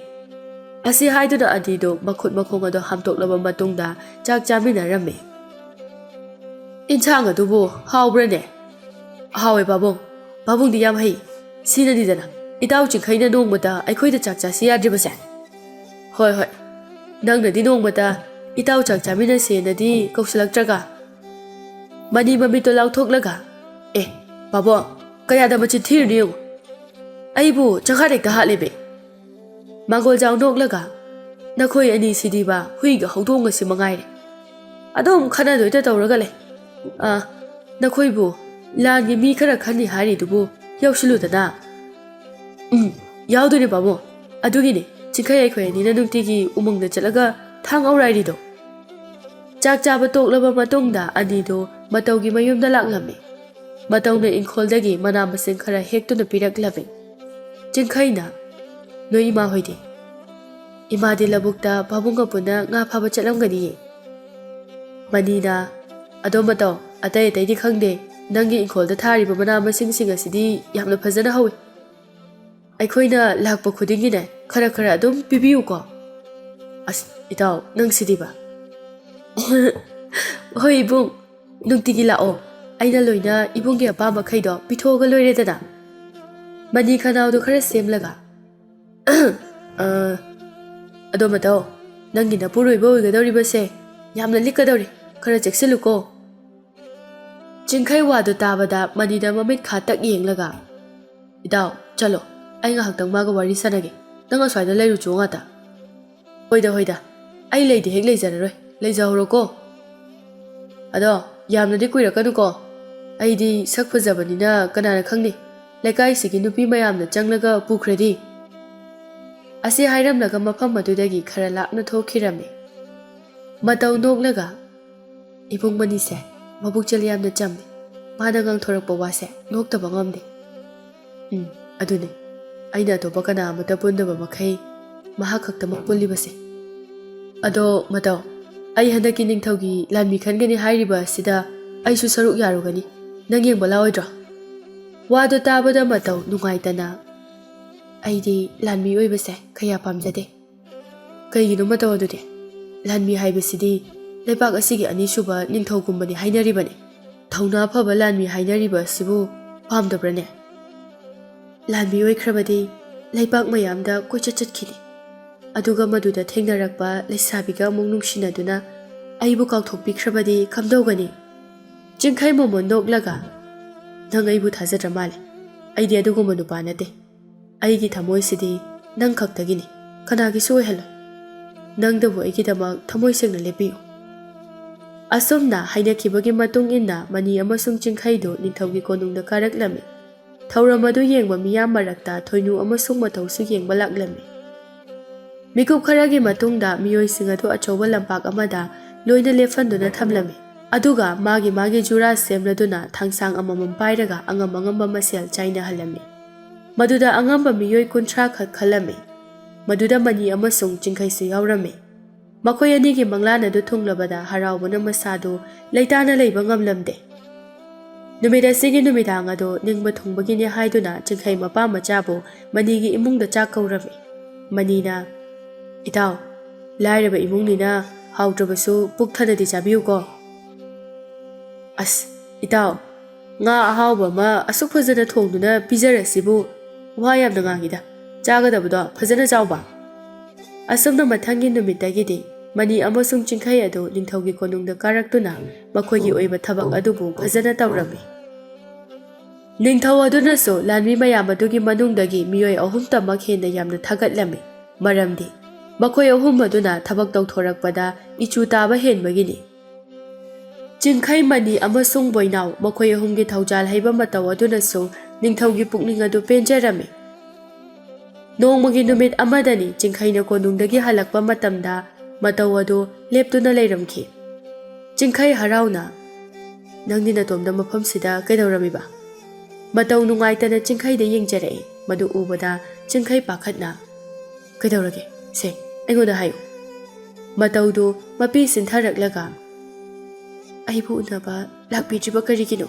ꯑꯁꯤ ꯍꯥꯏꯗꯨꯅ ꯑꯅꯤꯗꯨ ꯃꯈꯨꯠ ꯃꯈꯣꯡ ꯑꯗꯨ ꯍꯥꯝꯇꯣꯛꯂꯕ ꯃꯇꯨꯡꯗ ꯆꯥꯛ ꯆꯥꯃꯤꯟꯅꯔꯝꯃꯤ꯫ "ꯏꯟꯁꯥꯡ ꯑꯗꯨꯕꯨ ꯍꯥꯎꯕ꯭ꯔꯅꯦ?" "ꯍꯥꯎꯋꯦ ꯄꯥꯕꯨꯡ꯫ ꯄꯥꯕꯨꯡꯗꯤ ꯌꯥꯝ ꯍꯩ꯫ ꯁꯤꯅꯅꯤꯗꯅ ꯏꯇꯥꯎ ꯆꯤꯡꯈꯩꯅ ꯅꯣꯡꯃꯇ ꯑꯩꯈꯣꯏꯗ ꯆꯥꯛ ꯆꯥꯁꯤ ꯌꯥꯗ꯭ꯔꯤꯕꯁꯦ꯫ ꯍꯣꯏ, ꯍꯣꯏ꯫ ꯅꯪꯅꯗꯤ ꯅꯣꯡꯃꯇ ꯏꯇꯥꯎ ꯆꯥꯛ ꯆꯥꯃꯤꯟꯅꯁꯦꯅꯗꯤ ꯀꯧꯁꯤꯜꯂꯛꯇ꯭ꯔꯒ?" ꯃꯅꯤ ꯃꯃꯤꯠꯇꯣ ꯂꯥꯎꯊꯣꯛꯂꯒ, "ꯑꯦ, ꯄꯥꯕꯨꯡ, ꯀꯌꯥꯗ ꯃꯆꯤꯟ ꯊꯤꯔꯤꯅꯣ ꯌꯦꯡꯉꯨ꯫ ꯑꯩꯕꯨ ꯆꯪꯈꯥꯗ ꯍꯦꯛꯇ ꯍꯥꯠꯂꯦꯃꯤ"꯫ ꯃꯥꯡꯒꯣꯜꯖꯥꯎ ꯅꯣꯛꯂꯒ, "ꯅꯈꯣꯏ ꯑꯅꯤꯁꯤꯗꯤꯕ ꯍꯨꯏꯒ ꯍꯧꯗꯣꯡꯒꯁꯤ ꯃꯉꯥꯏꯔꯦ꯫ ꯑꯗꯨꯝ ꯈꯠꯅꯗꯣꯏꯗ ꯇꯧꯔꯒ ꯂꯩ꯫ ꯑꯥ, ꯅꯈꯣꯏꯕꯨ ꯂꯥꯟꯒꯤ ꯃꯤ ꯈꯔ ꯈꯟꯅꯤ ꯍꯥꯏꯔꯤꯗꯨꯕꯨ ꯌꯥꯎꯁꯤꯜꯂꯨꯗꯅ"꯫ "ꯎꯝ, ꯌꯥꯎꯗꯣꯏꯅꯦ ꯄꯥꯕꯨꯡ꯫ ꯑꯗꯨꯒꯤꯅꯦ ꯆꯤꯡꯈꯩ ꯑꯩꯈꯣꯏ ꯑꯅꯤꯅ ꯅꯨꯡꯇꯤꯒꯤ ꯎꯃꯪꯗ ꯆꯠꯂꯒ ꯊꯥꯡ ꯑꯧꯔꯥꯏꯔꯤꯗꯣ"꯫ ꯆꯥꯛ ꯆꯥꯕ ꯇꯣꯛꯂꯕ ꯃꯇꯨꯡꯗ ꯑꯅꯤꯗꯨ ꯃꯇꯧꯒꯤ ꯃꯌꯨꯝꯗ ꯂꯥꯛꯂꯝꯃꯤ꯫ ꯃꯇꯧꯅ ꯏꯪꯈꯣꯜꯗꯒꯤ ꯃꯅꯥ ꯃꯁꯤꯡ ꯈꯔ ꯍꯦꯛꯇꯨꯅ ꯄꯤꯔꯛꯂꯝꯃꯤ꯫ ꯆꯤꯡꯈꯩꯅ, "ꯅꯣꯏ ꯏꯃꯥ ꯍꯣꯏꯗꯤ?" "ꯏꯃꯥꯗꯤ ꯂꯧꯕꯨꯛꯇ ꯄꯥꯕꯨꯡꯒ ꯄꯨꯟꯅ ꯉꯥ ꯐꯥꯕ ꯆꯠꯂꯝꯒꯅꯤꯌꯦ"꯫ ꯃꯅꯤꯅ, "ꯑꯗꯣ ꯃꯇꯧ, ꯑꯇꯩ ꯑꯇꯩꯗꯤ ꯈꯪꯗꯦ, ꯅꯪꯒꯤ ꯏꯪꯈꯣꯜꯗ ꯊꯥꯔꯤꯕ ꯃꯅꯥ ꯃꯁꯤꯡꯁꯤꯡ ꯑꯁꯤꯗꯤ ꯌꯥꯝꯅ ꯐꯖꯅ ꯍꯧꯏ"꯫ ꯑꯩꯈꯣꯏꯅ ꯂꯥꯛꯄ ꯈꯨꯗꯤꯡꯒꯤꯅꯦ, ꯈꯔ ꯈꯔ ꯑꯗꯨꯝ ꯄꯤꯕꯤꯌꯨꯀꯣ꯫ ꯑꯁ, ꯏꯇꯥꯎ, ꯅꯪ ꯁꯤꯗꯤꯕ꯫ ꯍꯣꯏ ꯏꯕꯨꯡ, ꯅꯨꯡꯇꯤꯒꯤ ꯂꯥꯛꯑꯣ꯫ ꯑꯩꯅ ꯂꯣꯏꯅ ꯏꯕꯨꯡꯒꯤ ꯑꯄꯥꯝꯕꯈꯩꯗꯣ ꯄꯤꯊꯣꯛꯑꯒ ꯂꯣꯏꯔꯦꯗꯅ꯫ ꯃꯅꯤ ꯈꯅꯥꯎꯗꯣ ꯈꯔ ꯁꯦꯝꯂꯒ꯫ ꯑ, ꯑꯗꯣ ꯃꯇꯧ, ꯅꯪꯒꯤ ꯅꯄꯨꯔꯣꯏꯕ ꯑꯣꯏꯒꯗꯧꯔꯤꯕꯁꯦ ꯌꯥꯝꯅ ꯂꯤꯛꯀꯗꯧꯔꯤ꯫ ꯈꯔ ꯆꯦꯛꯁꯤꯜꯂꯨꯀꯣ꯫ ꯆꯤꯡꯈꯩ ꯋꯥꯗꯨ ꯇꯥꯕꯗ ꯃꯅꯤꯗ ꯃꯃꯤꯠ ꯈꯥꯇꯛ ꯌꯦꯡꯂꯒ, "ꯏꯇꯥꯎ, ꯆꯠꯂꯣ, ꯑꯩ ꯉꯥꯏꯍꯥꯛꯇꯪ ꯃꯥꯒ ꯋꯥꯔꯤ ꯁꯥꯟꯅꯒꯦ꯫ ꯅꯪ ꯑꯁ꯭ꯋꯥꯏꯗ ꯂꯩꯔꯨꯆꯣ ꯉꯥꯛꯇ꯫" "ꯍꯣꯏꯗ, ꯍꯣꯏꯗ, ꯑꯩ ꯂꯩꯗꯤ ꯍꯦꯛ ꯂꯩꯖꯔꯔꯣꯏ, ꯂꯩꯖꯍꯧꯔꯣꯀꯣ꯫ ꯑꯗꯣ ꯌꯥꯝꯅꯗꯤ ꯀꯨꯏꯔꯛꯀꯅꯨꯀꯣ꯫ ꯑꯩꯗꯤ ꯁꯛ ꯐꯖꯕꯅꯤꯅ ꯀꯅꯥꯅ ꯈꯪꯅꯤ, ꯂꯩꯀꯥꯏꯁꯤꯒꯤ ꯅꯨꯄꯤ ꯃꯌꯥꯝꯅ ꯆꯪꯂꯒ ꯄꯨꯈ꯭ꯔꯗꯤ꯫" ꯑꯁꯤ ꯍꯥꯏꯔꯝꯂꯒ ꯃꯐꯝ ꯑꯗꯨꯗꯒꯤ ꯈꯔ ꯂꯥꯞꯅ ꯊꯣꯛꯈꯤꯔꯝꯃꯤ꯫ ꯃꯇꯧ ꯅꯣꯛꯂꯒ, "ꯏꯕꯨꯡ ꯃꯅꯤꯁꯦ ꯃꯕꯨꯛꯆꯦꯜ ꯌꯥꯝꯅ ꯆꯝꯃꯤ꯫ ꯃꯥꯅ ꯉꯥꯡꯊꯣꯔꯛꯄ ꯋꯥꯁꯦ ꯅꯣꯛꯇꯕ ꯉꯝꯗꯦ꯫" "ꯎꯝ, ꯑꯗꯨꯅꯦ꯫ ꯑꯩꯅ ꯑꯇꯣꯞꯄ ꯀꯅꯥ ꯑꯃꯠꯇ ꯄꯨꯟꯗꯕ ꯃꯈꯩ ꯃꯍꯥꯛ ꯈꯛꯇꯃꯛ ꯄꯨꯜꯂꯤꯕꯁꯦ꯫ ꯑꯗꯣ ꯃꯇꯧ, ꯑꯩ ꯍꯟꯗꯛꯀꯤ ꯅꯤꯡꯊꯧꯒꯤ ꯂꯥꯟꯃꯤ ꯈꯟꯒꯅꯤ ꯍꯥꯏꯔꯤꯕ ꯑꯁꯤꯗ ꯑꯩꯁꯨ ꯁꯔꯨꯛ ꯌꯥꯔꯨꯒꯅꯤ꯫ ꯅꯪ ꯌꯦꯡꯕ ꯂꯥꯛꯑꯣꯏꯗ꯭ꯔꯣ?" ꯋꯥꯗꯣ ꯇꯥꯕꯗ ꯃꯇꯧ ꯅꯨꯡꯉꯥꯏꯇꯅ, "ꯑꯩꯗꯤ ꯂꯥꯟꯃꯤ ꯑꯣꯏꯕꯁꯦ ꯀꯌꯥ ꯄꯥꯝꯖꯗꯦ꯫" "ꯀꯩꯒꯤꯅꯣ ꯃꯇꯧ ꯑꯗꯨꯗꯤ? ꯂꯥꯟꯃꯤ ꯍꯥꯏꯕꯁꯤꯗꯤ ꯂꯩꯕꯥꯛ ꯑꯁꯤꯒꯤ ꯑꯅꯤꯁꯨꯕ ꯅꯤꯡꯊꯧꯒꯨꯝꯕꯅꯤ ꯍꯥꯏꯅꯔꯤꯕꯅꯤ꯫ ꯊꯧꯅꯥ ꯐꯕ ꯂꯥꯟꯃꯤ ꯍꯥꯏꯅꯔꯤꯕ ꯑꯁꯤꯕꯨ ꯄꯥꯝꯗꯕ꯭ꯔꯅꯦ?" "ꯂꯥꯟꯃꯤ ꯑꯣꯏꯈ꯭ꯔꯕꯗꯤ ꯂꯩꯕꯥꯛ ꯃꯌꯥꯝꯗ ꯀꯣꯏꯆꯠ ꯆꯠꯈꯤꯅꯤ꯫ ꯑꯗꯨꯒ ꯃꯗꯨꯗ ꯊꯦꯡꯅꯔꯛꯄ ꯂꯩꯁꯥꯕꯤꯒ ꯑꯃꯨꯛ ꯅꯨꯡꯁꯤꯅꯗꯨꯅ ꯑꯩꯕꯨ ꯀꯥꯎꯊꯣꯛꯄꯤꯈ꯭ꯔꯕꯗꯤ ꯀꯝꯗꯧꯒꯅꯤ?" ꯆꯤꯡꯈꯩ ꯃꯣꯃꯣꯟ ꯅꯣꯛꯂꯒ, "ꯅꯪ ꯑꯩꯕꯨ ꯊꯥꯖꯗ꯭ꯔ ꯃꯥꯜꯂꯦ꯫ ꯑꯩꯗꯤ ꯑꯗꯨꯒꯨꯝꯕ ꯅꯨꯄꯥ ꯅꯠꯇꯦ꯫ ꯑꯩꯒꯤ ꯊꯃꯣꯏꯁꯤꯗꯤ ꯅꯪ ꯈꯛꯇꯒꯤꯅꯤ, ꯀꯅꯥꯒꯤꯁꯨ ꯑꯣꯏꯍꯜꯂꯣꯏ꯫ ꯅꯪꯗꯕꯨ ꯑꯩꯒꯤꯗꯃꯛ ꯊꯃꯣꯏ ꯁꯦꯡꯅ ꯂꯦꯞꯄꯤꯌꯨ꯫" ꯑꯁꯨꯝꯅ ꯍꯥꯏꯅꯈꯤꯕꯒꯤ ꯃꯇꯨꯡ ꯏꯟꯅ ꯃꯅꯤ ꯑꯃꯁꯨꯡ ꯆꯤꯡꯈꯩꯗꯨ ꯅꯤꯡꯊꯧꯒꯤ ꯀꯣꯅꯨꯡꯗ ꯀꯥꯔꯛꯂꯝꯃꯤ꯫ ꯊꯧꯔꯝ ꯑꯗꯨ ꯌꯦꯡꯕ ꯃꯤꯌꯥꯝ ꯃꯔꯛꯇ ꯊꯣꯏꯅꯨ ꯑꯃꯁꯨꯡ ꯃꯇꯧꯁꯨ ꯌꯦꯡꯕ ꯂꯥꯛꯂꯝꯃꯤ꯫ ꯃꯤꯀꯨꯞ ꯈꯔꯒꯤ ꯃꯇꯨꯡꯗ ꯃꯤꯑꯣꯏꯁꯤꯡ ꯑꯗꯨ ꯑꯆꯧꯕ ꯂꯝꯄꯥꯛ ꯑꯃꯗ ꯂꯣꯏꯅ ꯂꯦꯞꯍꯟꯗꯨꯅ ꯊꯝꯂꯝꯃꯤ꯫ ꯑꯗꯨꯒ ꯃꯥꯒꯤ ꯃꯥꯒꯤ ꯖꯨꯔꯥ ꯁꯦꯝꯂꯗꯨꯅ ꯊꯥꯡꯁꯥꯡ ꯑꯃꯃꯝ ꯄꯥꯏꯔꯒ ꯑꯉꯝ ꯑꯉꯝꯕ ꯃꯁꯦꯜ ꯆꯥꯏꯅꯍꯜꯂꯝꯃꯤ꯫ ꯃꯗꯨꯗ ꯑꯉꯝꯕ ꯃꯤꯑꯣꯏ ꯀꯨꯟꯊ꯭ꯔꯥ ꯈꯛ ꯈꯜꯂꯝꯃꯤ꯫ ꯃꯗꯨꯗ ꯃꯅꯤ ꯑꯃꯁꯨꯡ ꯆꯤꯡꯈꯩꯁꯨ ꯌꯥꯎꯔꯝꯃꯤ꯫ ꯃꯈꯣꯏ ꯑꯅꯤꯒꯤ ꯃꯪꯂꯥꯟ ꯑꯗꯨ ꯊꯨꯡꯂꯕꯗ ꯍꯔꯥꯎꯕꯅ ꯃꯁꯥꯗꯨ ꯂꯩꯇꯥꯅ ꯂꯩꯕ ꯉꯝꯂꯝꯗꯦ꯫ ꯅꯨꯃꯤꯠ ꯑꯁꯤꯒꯤ ꯅꯨꯃꯤꯗꯥꯡ ꯑꯗꯨ ꯅꯤꯡꯕ ꯊꯨꯡꯕꯒꯤꯅꯤ ꯍꯥꯏꯗꯨꯅ ꯆꯤꯡꯈꯩ ꯃꯄꯥ ꯃꯆꯥꯕꯨ ꯃꯅꯤꯒꯤ ꯏꯃꯨꯡꯗ ꯆꯥꯛ ꯀꯧꯔꯝꯃꯤ꯫ ꯃꯅꯤꯅ, "ꯏꯇꯥꯎ, ꯂꯥꯏꯔꯕ ꯏꯃꯨꯡꯅꯤꯅ ꯍꯥꯎꯇ꯭ꯔꯕꯁꯨ ꯄꯨꯛ ꯊꯟꯅꯗꯤ ꯆꯥꯕꯤꯌꯨꯀꯣ꯫" "ꯑꯁ, ꯏꯇꯥꯎ, ꯉꯥ ꯑꯍꯥꯎꯕ ꯑꯃ ꯑꯁꯨꯛ ꯐꯖꯅ ꯊꯣꯡꯗꯨꯅ ꯄꯤꯖꯔꯁꯤꯕꯨ ꯋꯥ ꯌꯥꯝꯅ ꯉꯥꯡꯉꯤꯗ꯫ ꯆꯥꯒꯗꯕꯗꯣ ꯐꯖꯅ ꯆꯥꯎꯕ꯫" ꯑꯁꯨꯝꯅ ꯃꯊꯪꯒꯤ ꯅꯨꯃꯤꯠꯇꯒꯤꯗꯤ ꯃꯅꯤ ꯑꯃꯁꯨꯡ ꯆꯤꯡꯈꯩ ꯑꯗꯨ ꯅꯤꯡꯊꯧꯒꯤ ꯀꯣꯅꯨꯡꯗ ꯀꯥꯔꯛꯇꯨꯅ ꯃꯈꯣꯏꯒꯤ ꯑꯣꯏꯕ ꯊꯕꯛ ꯑꯗꯨꯕꯨ ꯐꯖꯅ ꯇꯧꯔꯝꯃꯤ꯫ ꯅꯤꯡꯊꯧ ꯑꯗꯨꯅꯁꯨ ꯂꯥꯟꯃꯤ ꯃꯌꯥꯝ ꯑꯗꯨꯒꯤ ꯃꯅꯨꯡꯗꯒꯤ ꯃꯤꯑꯣꯏ ꯑꯍꯨꯝꯇꯃꯛ ꯍꯦꯟꯅ ꯌꯥꯝꯅ ꯊꯥꯒꯠꯂꯝꯃꯤ꯫ ꯃꯔꯝꯗꯤ ꯃꯈꯣꯏ ꯑꯍꯨꯝ ꯑꯗꯨꯅ ꯊꯕꯛ ꯇꯧꯊꯣꯔꯛꯄꯗ ꯏꯆꯨ ꯇꯥꯕ ꯍꯦꯟꯕꯒꯤꯅꯤ꯫ ꯆꯤꯡꯈꯩ, ꯃꯅꯤ ꯑꯃꯁꯨꯡ ꯕꯣꯏꯅꯥꯎ ꯃꯈꯣꯏ ꯑꯍꯨꯝꯒꯤ ꯊꯧꯖꯥꯜ ꯍꯩꯕ ꯃꯇꯧ ꯑꯗꯨꯅꯁꯨ ꯅꯤꯡꯊꯧꯒꯤ ꯄꯨꯛꯅꯤꯡ ꯑꯗꯨ ꯄꯦꯟꯖꯔꯝꯃꯤ꯫ ꯅꯣꯡꯃꯒꯤ ꯅꯨꯃꯤꯠ ꯑꯃꯗꯅꯤ ꯆꯤꯡꯈꯩꯅ ꯀꯣꯅꯨꯡꯗꯒꯤ ꯍꯜꯂꯛꯄ ꯃꯇꯝꯗ ꯃꯇꯧ ꯑꯗꯨ ꯂꯦꯞꯇꯨꯅ ꯂꯩꯔꯝꯈꯤ꯫ ꯆꯤꯡꯈꯩ ꯍꯔꯥꯎꯅ, "ꯅꯪꯗꯤ ꯅꯇꯣꯝꯗ ꯃꯐꯝꯁꯤꯗ ꯀꯩꯗꯧꯔꯝꯃꯤꯕ?" ꯃꯇꯧ ꯅꯨꯡꯉꯥꯏꯇꯅ ꯆꯤꯡꯈꯩꯗ ꯌꯦꯡꯖꯔꯛꯏ꯫ ꯃꯗꯨ ꯎꯕꯗ ꯆꯤꯡꯈꯩ ꯄꯥꯈꯠꯅ, "ꯀꯩꯗꯧꯔꯒꯦ? ꯁꯦ, ꯑꯩꯉꯣꯟꯗ ꯍꯥꯏꯌꯨ꯫" ꯃꯇꯧꯗꯨ ꯃꯄꯤ ꯁꯤꯟꯊꯔꯛꯂꯒ, "ꯑꯩꯕꯨ ꯎꯅꯕ ꯂꯥꯛꯄꯤꯗ꯭ꯔꯤꯕ ꯀꯔꯤꯒꯤꯅꯣ?"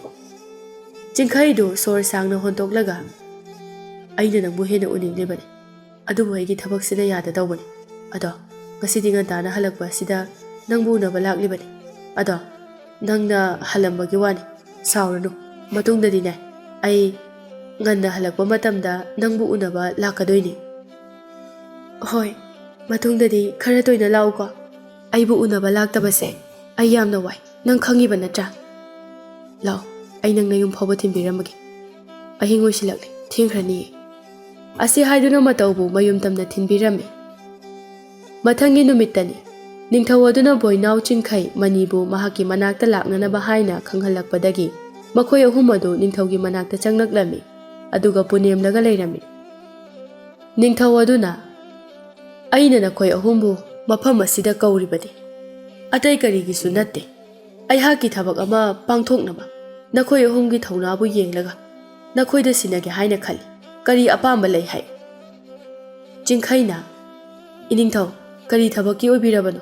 ꯆꯤꯡꯈꯩꯗꯨ ꯁꯣꯔ ꯁꯥꯡꯅ ꯍꯣꯟꯗꯣꯛꯂꯒ, "ꯑꯩꯅ ꯅꯪꯕꯨ ꯍꯦꯟꯅ ꯎꯅꯤꯡꯂꯤꯕꯅꯤ, ꯑꯗꯨꯕꯨ ꯑꯩꯒꯤ ꯊꯕꯛꯁꯤꯅ ꯌꯥꯗ ꯇꯧꯕꯅꯤ꯫ ꯑꯗꯣ ꯉꯁꯤꯗꯤ ꯉꯟꯇꯥꯅ ꯍꯜꯂꯛꯄ ꯑꯁꯤꯗ ꯅꯪꯕꯨ ꯎꯅꯕ ꯂꯥꯛꯂꯤꯕꯅꯤ꯫ ꯑꯗꯣ ꯅꯪꯅ ꯍꯜꯂꯝꯕꯒꯤ ꯋꯥꯅꯤ, ꯁꯥꯎꯔꯅꯨ꯫ ꯃꯇꯨꯡꯗꯗꯤꯅꯦ, ꯑꯩ ꯉꯟꯅ ꯍꯜꯂꯛꯄ ꯃꯇꯝꯗ ꯅꯪꯕꯨ ꯎꯅꯕ ꯂꯥꯛꯀꯗꯣꯏꯅꯤ꯫" "ꯍꯣꯏ, ꯃꯇꯨꯡꯗꯗꯤ ꯈꯔ ꯇꯣꯏꯅ ꯂꯥꯛꯎꯀꯣ꯫ ꯑꯩꯕꯨ ꯎꯅꯕ ꯂꯥꯛꯇꯕꯁꯦ ꯑꯩ ꯌꯥꯝꯅ ꯋꯥꯏ, ꯅꯪ ꯈꯪꯉꯤꯕ ꯅꯠꯇ꯭ꯔꯥ? ꯂꯥꯛꯑꯣ, ꯑꯩ ꯅꯪ ꯅꯌꯨꯝ ꯐꯥꯎꯕ ꯊꯤꯟꯕꯤꯔꯝꯃꯒꯦ꯫ ꯑꯍꯤꯡ ꯑꯣꯏꯁꯤꯜꯂꯛꯂꯦ, ꯊꯦꯡꯈ꯭ꯔꯅꯤꯌꯦ꯫" ꯑꯁꯤ ꯍꯥꯏꯗꯨꯅ ꯃꯇꯧꯕꯨ ꯃꯌꯨꯝ ꯇꯝꯅ ꯊꯤꯟꯕꯤꯔꯝꯃꯤ꯫ ꯃꯊꯪꯒꯤ ꯅꯨꯃꯤꯠꯇꯅꯤ꯫ ꯅꯤꯡꯊꯧ ꯑꯗꯨꯅ ꯕꯣꯏꯅꯥꯎ ꯆꯤꯡꯈꯩ ꯃꯅꯤꯕꯨ ꯃꯍꯥꯛꯀꯤ ꯃꯅꯥꯛꯇ ꯂꯥꯛꯅꯅꯕ ꯍꯥꯏꯅ ꯈꯪꯍꯜꯂꯛꯄꯗꯒꯤ ꯃꯈꯣꯏ ꯑꯍꯨꯝ ꯑꯗꯨ ꯅꯤꯡꯊꯧꯒꯤ ꯃꯅꯥꯛꯇ ꯆꯪꯂꯛꯂꯝꯃꯤ, ꯑꯗꯨꯒ ꯄꯨꯅꯦꯝꯂꯒ ꯂꯩꯔꯝꯃꯤ꯫ ꯅꯤꯡꯊꯧ ꯑꯗꯨꯅ, "ꯑꯩꯅ ꯅꯈꯣꯏ ꯑꯍꯨꯝꯕꯨ ꯃꯐꯝ ꯑꯁꯤꯗ ꯀꯧꯔꯤꯕꯗꯤ ꯑꯇꯩ ꯀꯔꯤꯒꯤꯁꯨ ꯅꯠꯇꯦ꯫ ꯑꯩꯍꯥꯛꯀꯤ ꯊꯕꯛ ꯑꯃ ꯄꯥꯡꯊꯣꯛꯅꯕ ꯅꯈꯣꯏ ꯑꯍꯨꯝꯒꯤ ꯊꯧꯅꯥꯕꯨ ꯌꯦꯡꯂꯒ ꯅꯈꯣꯏꯗ ꯁꯤꯟꯅꯒꯦ ꯍꯥꯏꯅ ꯈꯜꯂꯤ꯫ ꯀꯔꯤ ꯑꯄꯥꯝꯕ ꯂꯩ?" ꯍꯥꯏ꯫ ꯆꯤꯡꯈꯩꯅ, "ꯏꯅꯤꯡꯊꯧ, ꯀꯔꯤ ꯊꯕꯛꯀꯤ ꯑꯣꯏꯕꯤꯔꯕꯅꯣ?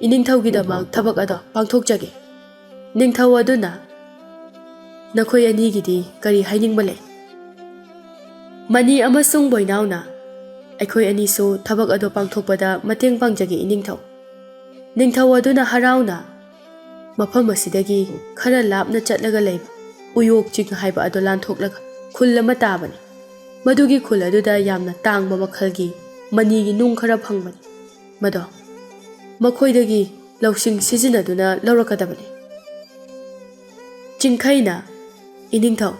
ꯏꯅꯤꯡꯊꯧꯒꯤꯗꯃꯛ ꯊꯕꯛ ꯑꯗꯣ ꯄꯥꯡꯊꯣꯛꯆꯒꯦ꯫" ꯅꯤꯡꯊꯧ ꯑꯗꯨꯅ, "ꯅꯈꯣꯏ ꯑꯅꯤꯒꯤꯗꯤ ꯀꯔꯤ ꯍꯥꯏꯅꯤꯡꯕ ꯂꯩ?" ꯃꯅꯤ ꯑꯃꯁꯨꯡ ꯕꯣꯏꯅꯥꯎꯅ, "ꯑꯩꯈꯣꯏ ꯑꯅꯤꯁꯨ ꯊꯕꯛ ꯑꯗꯣ ꯄꯥꯡꯊꯣꯛꯄꯗ ꯃꯇꯦꯡ ꯄꯥꯡꯖꯒꯦ, ꯏꯅꯤꯡꯊꯧ꯫ ꯅꯤꯡꯊꯧ ꯑꯗꯨꯅ ꯍꯔꯥꯎꯅ ꯃꯐꯝ ꯑꯁꯤꯗꯒꯤ ꯈꯔ ꯂꯥꯞꯅ ꯆꯠꯂꯒ ꯂꯩꯕ ꯎꯌꯣꯛ ꯆꯤꯡ ꯍꯥꯏꯕ ꯑꯗꯨ ꯂꯥꯟꯊꯣꯛꯂꯒ ꯈꯨꯜ ꯑꯃ ꯇꯥꯕꯅꯤ꯫ ꯃꯗꯨꯒꯤ ꯈꯨꯜ ꯑꯗꯨꯗ ꯌꯥꯝꯅ ꯇꯥꯡꯕ ꯃꯈꯜꯒꯤ ꯃꯅꯤꯒꯤ ꯅꯨꯡ ꯈꯔ ꯐꯪꯕꯅꯤ꯫ ꯃꯗꯣ ꯃꯈꯣꯏꯗꯒꯤ ꯂꯧꯁꯤꯡ ꯁꯤꯖꯤꯟꯅꯗꯨꯅ ꯂꯧꯔꯛꯀꯗꯕꯅꯤ꯫" ꯆꯤꯡꯈꯩꯅ, "ꯏꯅꯤꯡꯊꯧ,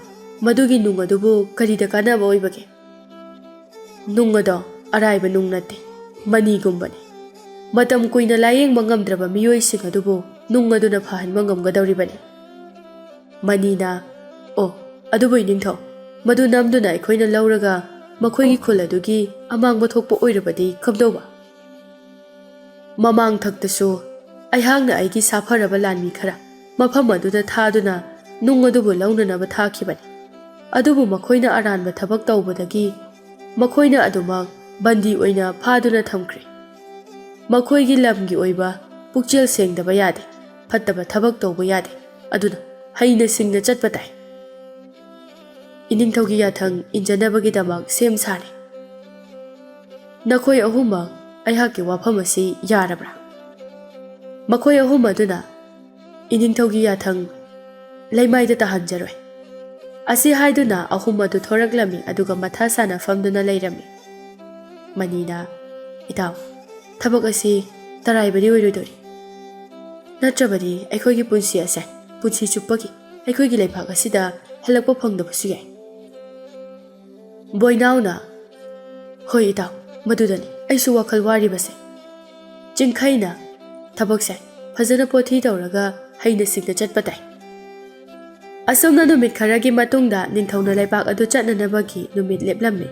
ꯃꯗꯨꯒꯤ ꯅꯨꯡ ꯑꯗꯨꯕꯨ ꯀꯔꯤꯗ ꯀꯥꯟꯅꯕ ꯑꯣꯏꯕꯒꯦ?" "ꯅꯨꯡ ꯑꯗꯣ ꯑꯔꯥꯏꯕ ꯅꯨꯡ ꯅꯠꯇꯦ, ꯃꯅꯤꯒꯨꯝꯕꯅꯤ꯫ ꯃꯇꯝ ꯀꯨꯏꯅ ꯂꯥꯌꯦꯡꯕ ꯉꯝꯗ꯭ꯔꯕ ꯃꯤꯑꯣꯏꯁꯤꯡ ꯑꯗꯨꯕꯨ ꯅꯨꯡ ꯑꯗꯨꯅ ꯐꯍꯟꯕ ꯉꯝꯒꯗꯧꯔꯤꯕꯅꯤ꯫" ꯃꯅꯤꯅ, "ꯑꯣ, ꯑꯗꯨꯕꯨ ꯏꯅꯤꯡꯊꯧ, ꯃꯗꯨ ꯅꯝꯗꯨꯅ ꯑꯩꯈꯣꯏꯅ ꯂꯧꯔꯒ ꯃꯈꯣꯏꯒꯤ ꯈꯨꯜ ꯑꯗꯨꯒꯤ ꯑꯃꯥꯡꯕ ꯊꯣꯛꯄ ꯑꯣꯏꯔꯕꯗꯤ ꯀꯝꯗꯧꯕ?" "ꯃꯃꯥꯡꯊꯛꯇꯁꯨ ꯑꯩꯍꯥꯛꯅ ꯑꯩꯒꯤ ꯁꯥꯐꯔꯕ ꯂꯥꯟꯃꯤ ꯈꯔ ꯃꯐꯝ ꯑꯗꯨꯗ ꯊꯥꯗꯨꯅ ꯅꯨꯡ ꯑꯗꯨꯕꯨ ꯂꯧꯅꯅꯕ ꯊꯥꯈꯤꯕꯅꯤ꯫ ꯑꯗꯨꯕꯨ ꯃꯈꯣꯏꯅ ꯑꯔꯥꯟꯕ ꯊꯕꯛ ꯇꯧꯕꯗꯒꯤ ꯃꯈꯣꯏꯅ ꯑꯗꯨꯃꯛ ꯕꯟꯗꯤ ꯑꯣꯏꯅ ꯐꯥꯗꯨꯅ ꯊꯝꯈ꯭ꯔꯦ꯫ ꯃꯈꯣꯏꯒꯤ ꯂꯝꯒꯤ ꯑꯣꯏꯕ ꯄꯨꯛꯆꯦꯜ ꯁꯦꯡꯗꯕ ꯌꯥꯗꯦ, ꯐꯠꯇꯕ ꯊꯕꯛ ꯇꯧꯕ ꯌꯥꯗꯦ, ꯑꯗꯨꯅ ꯍꯩꯅ ꯁꯤꯡꯅ ꯆꯠꯄ ꯇꯥꯏ꯫ ꯏꯅꯤꯡꯊꯧꯒꯤ ꯌꯥꯊꯪ ꯏꯟꯖꯅꯕꯒꯤꯗꯃꯛ ꯁꯦꯝ ꯁꯥꯔꯦ꯫ ꯅꯈꯣꯏ ꯑꯍꯨꯝꯃꯛ ꯑꯩꯍꯥꯛꯀꯤ ꯋꯥꯐꯝ ꯑꯁꯤ ꯌꯥꯔꯕ꯭ꯔꯥ?" ꯃꯈꯣꯏ ꯑꯍꯨꯝ ꯑꯗꯨꯅ, "ꯏꯅꯤꯡꯊꯧꯒꯤ ꯌꯥꯊꯪ ꯂꯩꯃꯥꯏꯗ ꯇꯥꯍꯟꯖꯔꯣꯏ꯫" ꯑꯁꯤ ꯍꯥꯏꯗꯨꯅ ꯑꯍꯨꯝ ꯑꯗꯨ ꯊꯣꯔꯛꯂꯝꯃꯤ, ꯑꯗꯨꯒ ꯃꯊꯥ ꯁꯥꯅ ꯐꯝꯗꯨꯅ ꯂꯩꯔꯝꯃꯤ꯫ ꯃꯅꯤꯅ, "ꯏꯇꯥꯎ, ꯊꯕꯛ ꯑꯁꯤ ꯇꯔꯥꯏꯕꯗꯤ ꯑꯣꯏꯔꯣꯏꯗꯣꯔꯤ꯫ ꯅꯠꯇ꯭ꯔꯕꯗꯤ ꯑꯩꯈꯣꯏꯒꯤ ꯄꯨꯟꯁꯤ ꯑꯁꯦ ꯄꯨꯟꯁꯤ ꯆꯨꯞꯄꯒꯤ ꯑꯩꯈꯣꯏꯒꯤ ꯂꯩꯕꯥꯛ ꯑꯁꯤꯗ ꯍꯜꯂꯛꯄ ꯐꯪꯗꯕꯁꯨ ꯌꯥꯏ꯫" ꯕꯣꯏꯅꯥꯎꯅ, "ꯍꯣꯏ ꯏꯇꯥꯎ, ꯃꯗꯨꯗꯅꯤ ꯑꯩꯁꯨ ꯋꯥꯈꯜ ꯋꯥꯔꯤꯕꯁꯦ꯫" ꯆꯤꯡꯈꯩꯅ, "ꯊꯕꯛꯁꯦ ꯐꯖꯅ ꯄꯣꯊꯤ ꯇꯧꯔꯒ ꯍꯩꯅ ꯁꯤꯡꯅ ꯆꯠꯄ ꯇꯥꯏ꯫" ꯑꯁꯨꯝꯅ ꯅꯨꯃꯤꯠ ꯈꯔꯒꯤ ꯃꯇꯨꯡꯗ ꯅꯤꯡꯊꯧꯅ ꯂꯩꯕꯥꯛ ꯑꯗꯨ ꯆꯠꯅꯅꯕꯒꯤ ꯅꯨꯃꯤꯠ ꯂꯦꯞꯂꯝꯃꯤ꯫